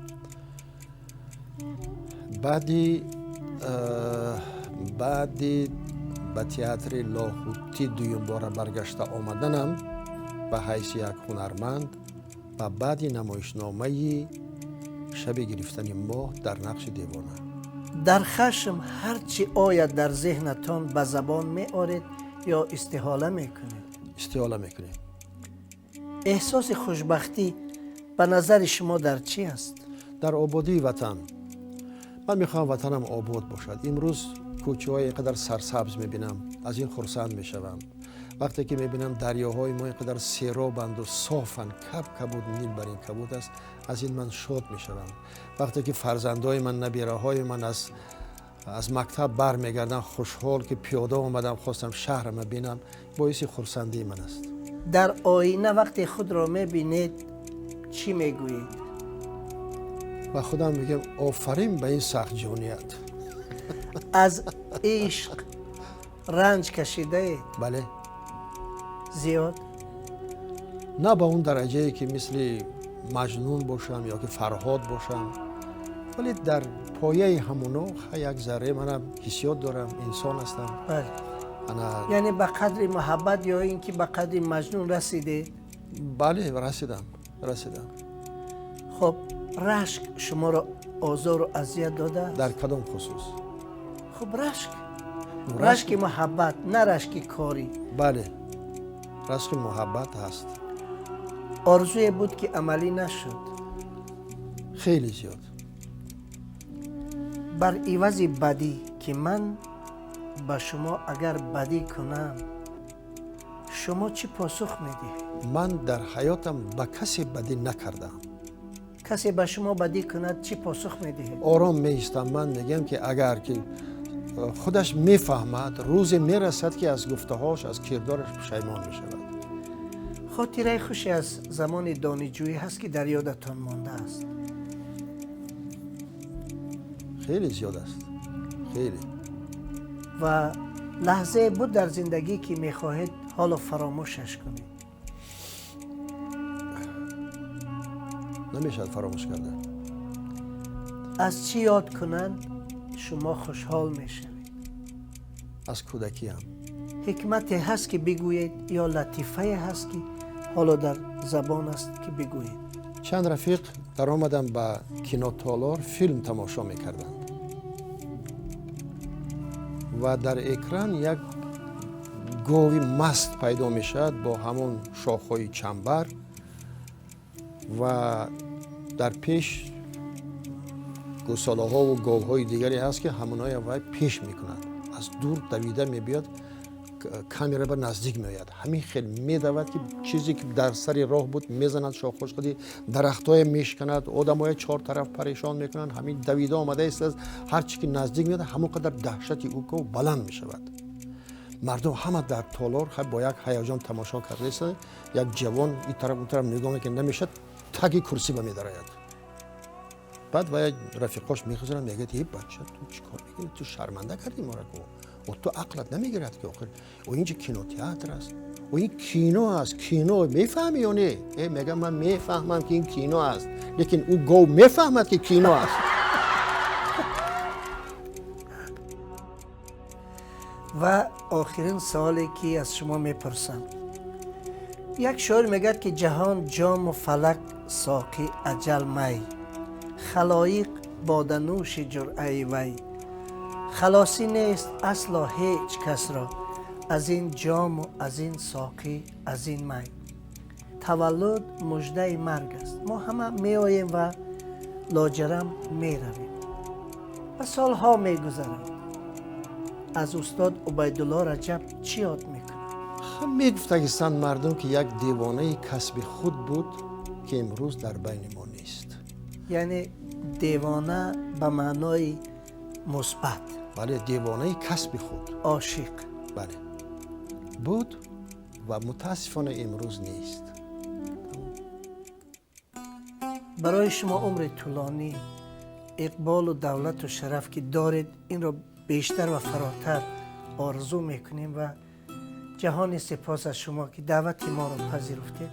Баъди ба театри Лоҳутӣ дуюмбора баргашта омаданам ба ҳайси як ҳунарманд ва баъди намоишномаи «Шаби гирифтани моҳ» дар нақши девона. Дар хашм ҳар чӣ ояд дар зеҳнатон ба забон меоред ё истиҳола мекунед? Истиҳола мекунем. Эҳсоси хушбахтӣ ба назари шумо дар чӣ аст? Дар ободии ватан. Ман мехоҳам ватанам обод бошад. Имрӯз кӯчаҳои ин қадар сарсабз мебинам, аз ин хурсанд мешавам. Вақте ки мебинам, дарёҳои мо ин қадар серобанду софанд, каб кабуд, нил бар ин кабуд аст, аз ин ман шод мешавам. Вақте ки фарзандои ман, набираҳои ман аз мактаб бармегарданд хушҳол, ки пиёда омадам, хостам шаҳрама бинам, боиси хурсандии ман аст. Дар оина вақте худро мебинед, чӣ мегӯед? Ба худам мегӯям: офарин ба ин сахтҷоният. Аз ишқ ранҷ кашидаед? Бале. Зиёд? На ба он дараҷае, ки мисли Маҷнун бошам ё ки Фарҳод бошам, вале дар пояи ҳамоно як зарре манам ҳиссиёт дорам, инсон ҳастам. Яъне ба қадри муҳаббат ё ин ки ба қадри Маҷнун расидед? Бале, расидам, расидам. Хуб, рашк шуморо озору азият додааст? Дар кадом хусус? Хуб, рашк, рашки муҳаббат, на рашки корӣ. Бале, рашки муҳаббат ҳаст. Орзуе буд, ки амалӣ нашуд? Хеле зиёд. Бар ивази бадӣ, ки ман ба шумо агар бадӣ кунам, шумо чӣ посух медиҳед? Ман дар ҳаётам ба касе бадӣ накардаам. Касе ба шумо бадӣ кунад, чӣ посух медиҳед? Ором меистам. Ман мегӯям, ки агар ки худаш мефаҳмад, рӯзе мерасад, ки аз гуфтаҳош, аз кирдораш пушаймон мешавад. Хотираи хуше аз замони донишҷӯӣ ҳаст, ки дар ёдатон мондааст? Хеле зиёд аст, хеле. Ва лаҳзае буд дар зиндагӣ, ки мехоҳед ҳоло фаромӯшаш кунед? Намешавад фаромӯш карда. Аз чӣ ёд кунанд, шумо хушҳол мешавед? Аз кӯдакиам. Ҳикмате ҳаст, ки бигӯед, ё латифае ҳаст, ки ҳоло дар забон аст, ки бигӯед? Чанд рафиқ даромадам ба кинотолор, филм тамошо мекарданд ва дар экран як гови маст пайдо мешавад бо ҳамон шохҳои чамбар ва дар пеш гӯсолаҳову говҳои дигаре ҳаст, ки ҳамоноя вай пеш мекунад. Аз дур давида мебиёд, камера ба наздик меояд, ҳамин хел медавад, ки чизе ки дар сари роҳ буд мезанад, шохҳош қади дарахтҳое мешканад, одамоя чор тараф парешон мекунанд. Ҳамин давида омада истааст, ҳар чи ки наздик меояд, ҳамон қадар даҳшати ӯ гов баланд мешавад. Мардум ҳама дар толор бо як ҳаяҷон тамошо кардаистанд. Як ҷавон ин тараф он тараф нигоҳ мекунад, намешад, таги курсӣ ба медарояд. Баъд ва як рафиқош мехезанд, мегӯяд: э бача, ту чӣ кор мекунӣ? Ту шарманда кардӣ моро ку. О ту ақлат намегирад ки охир о инҷа кинотеатр аст, о ин кино аст, кино мефаҳмӣ ё не? Э мегӯям, ман мефаҳмам ки ин кино аст, лекин ӯ гов мефаҳмад ки кино аст. Ва охирин саволе ки аз шумо мепурсам. Як шоир мегӯяд ки ҷаҳон ҷому фалак соқи аҷал май, халоиқ боданӯши ҷуръаи вай, халосӣ нест асло ҳеҷ касро аз ин ҷому аз ин соқӣ аз ин май. Таваллуд муждаи марг аст. Мо ҳама меоем ва лоҷарам меравем ва солҳо мегузаранд. Аз устод Убайдулло Раҷаб чӣ ёд мекунад? Мегуфтагистанд мардум ки як девонаи касби худ буд ки имрӯз дар байни мо нест. Яъне девона ба маънои мусбат. Бале, девонаи касби худ. Ошиқ. Бале. Буд ва мутаассифона имрӯз нест. Барои шумо умри тӯлонӣ, иқболу давлату шараф ки доред, инро бештар ва фаротар орзу мекунем ва ҷаҳони сипос аз шумо ки даъвати моро пазируфтед,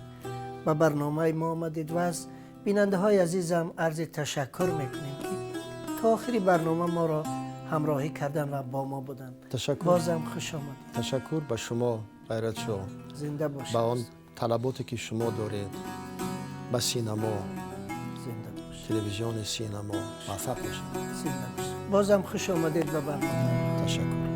ба барномаи мо омадед ва аз бинандаҳои азизам арзи ташаккур мекунем ки то охири барнома моро ҳамроҳӣ кардан ва бо мо буданд. Ташаккур. Бозам хуш омадед. Ташаккур ба шумо, Ғайратшоҳ. Зинда бошед. Ба он талаботе ки шумо доред, ба синамо, зинда бошед, телевизиони синамо муваффақ бошед. Зинда бошед. Бозам хуш омадед ба барнома. Ташаккур.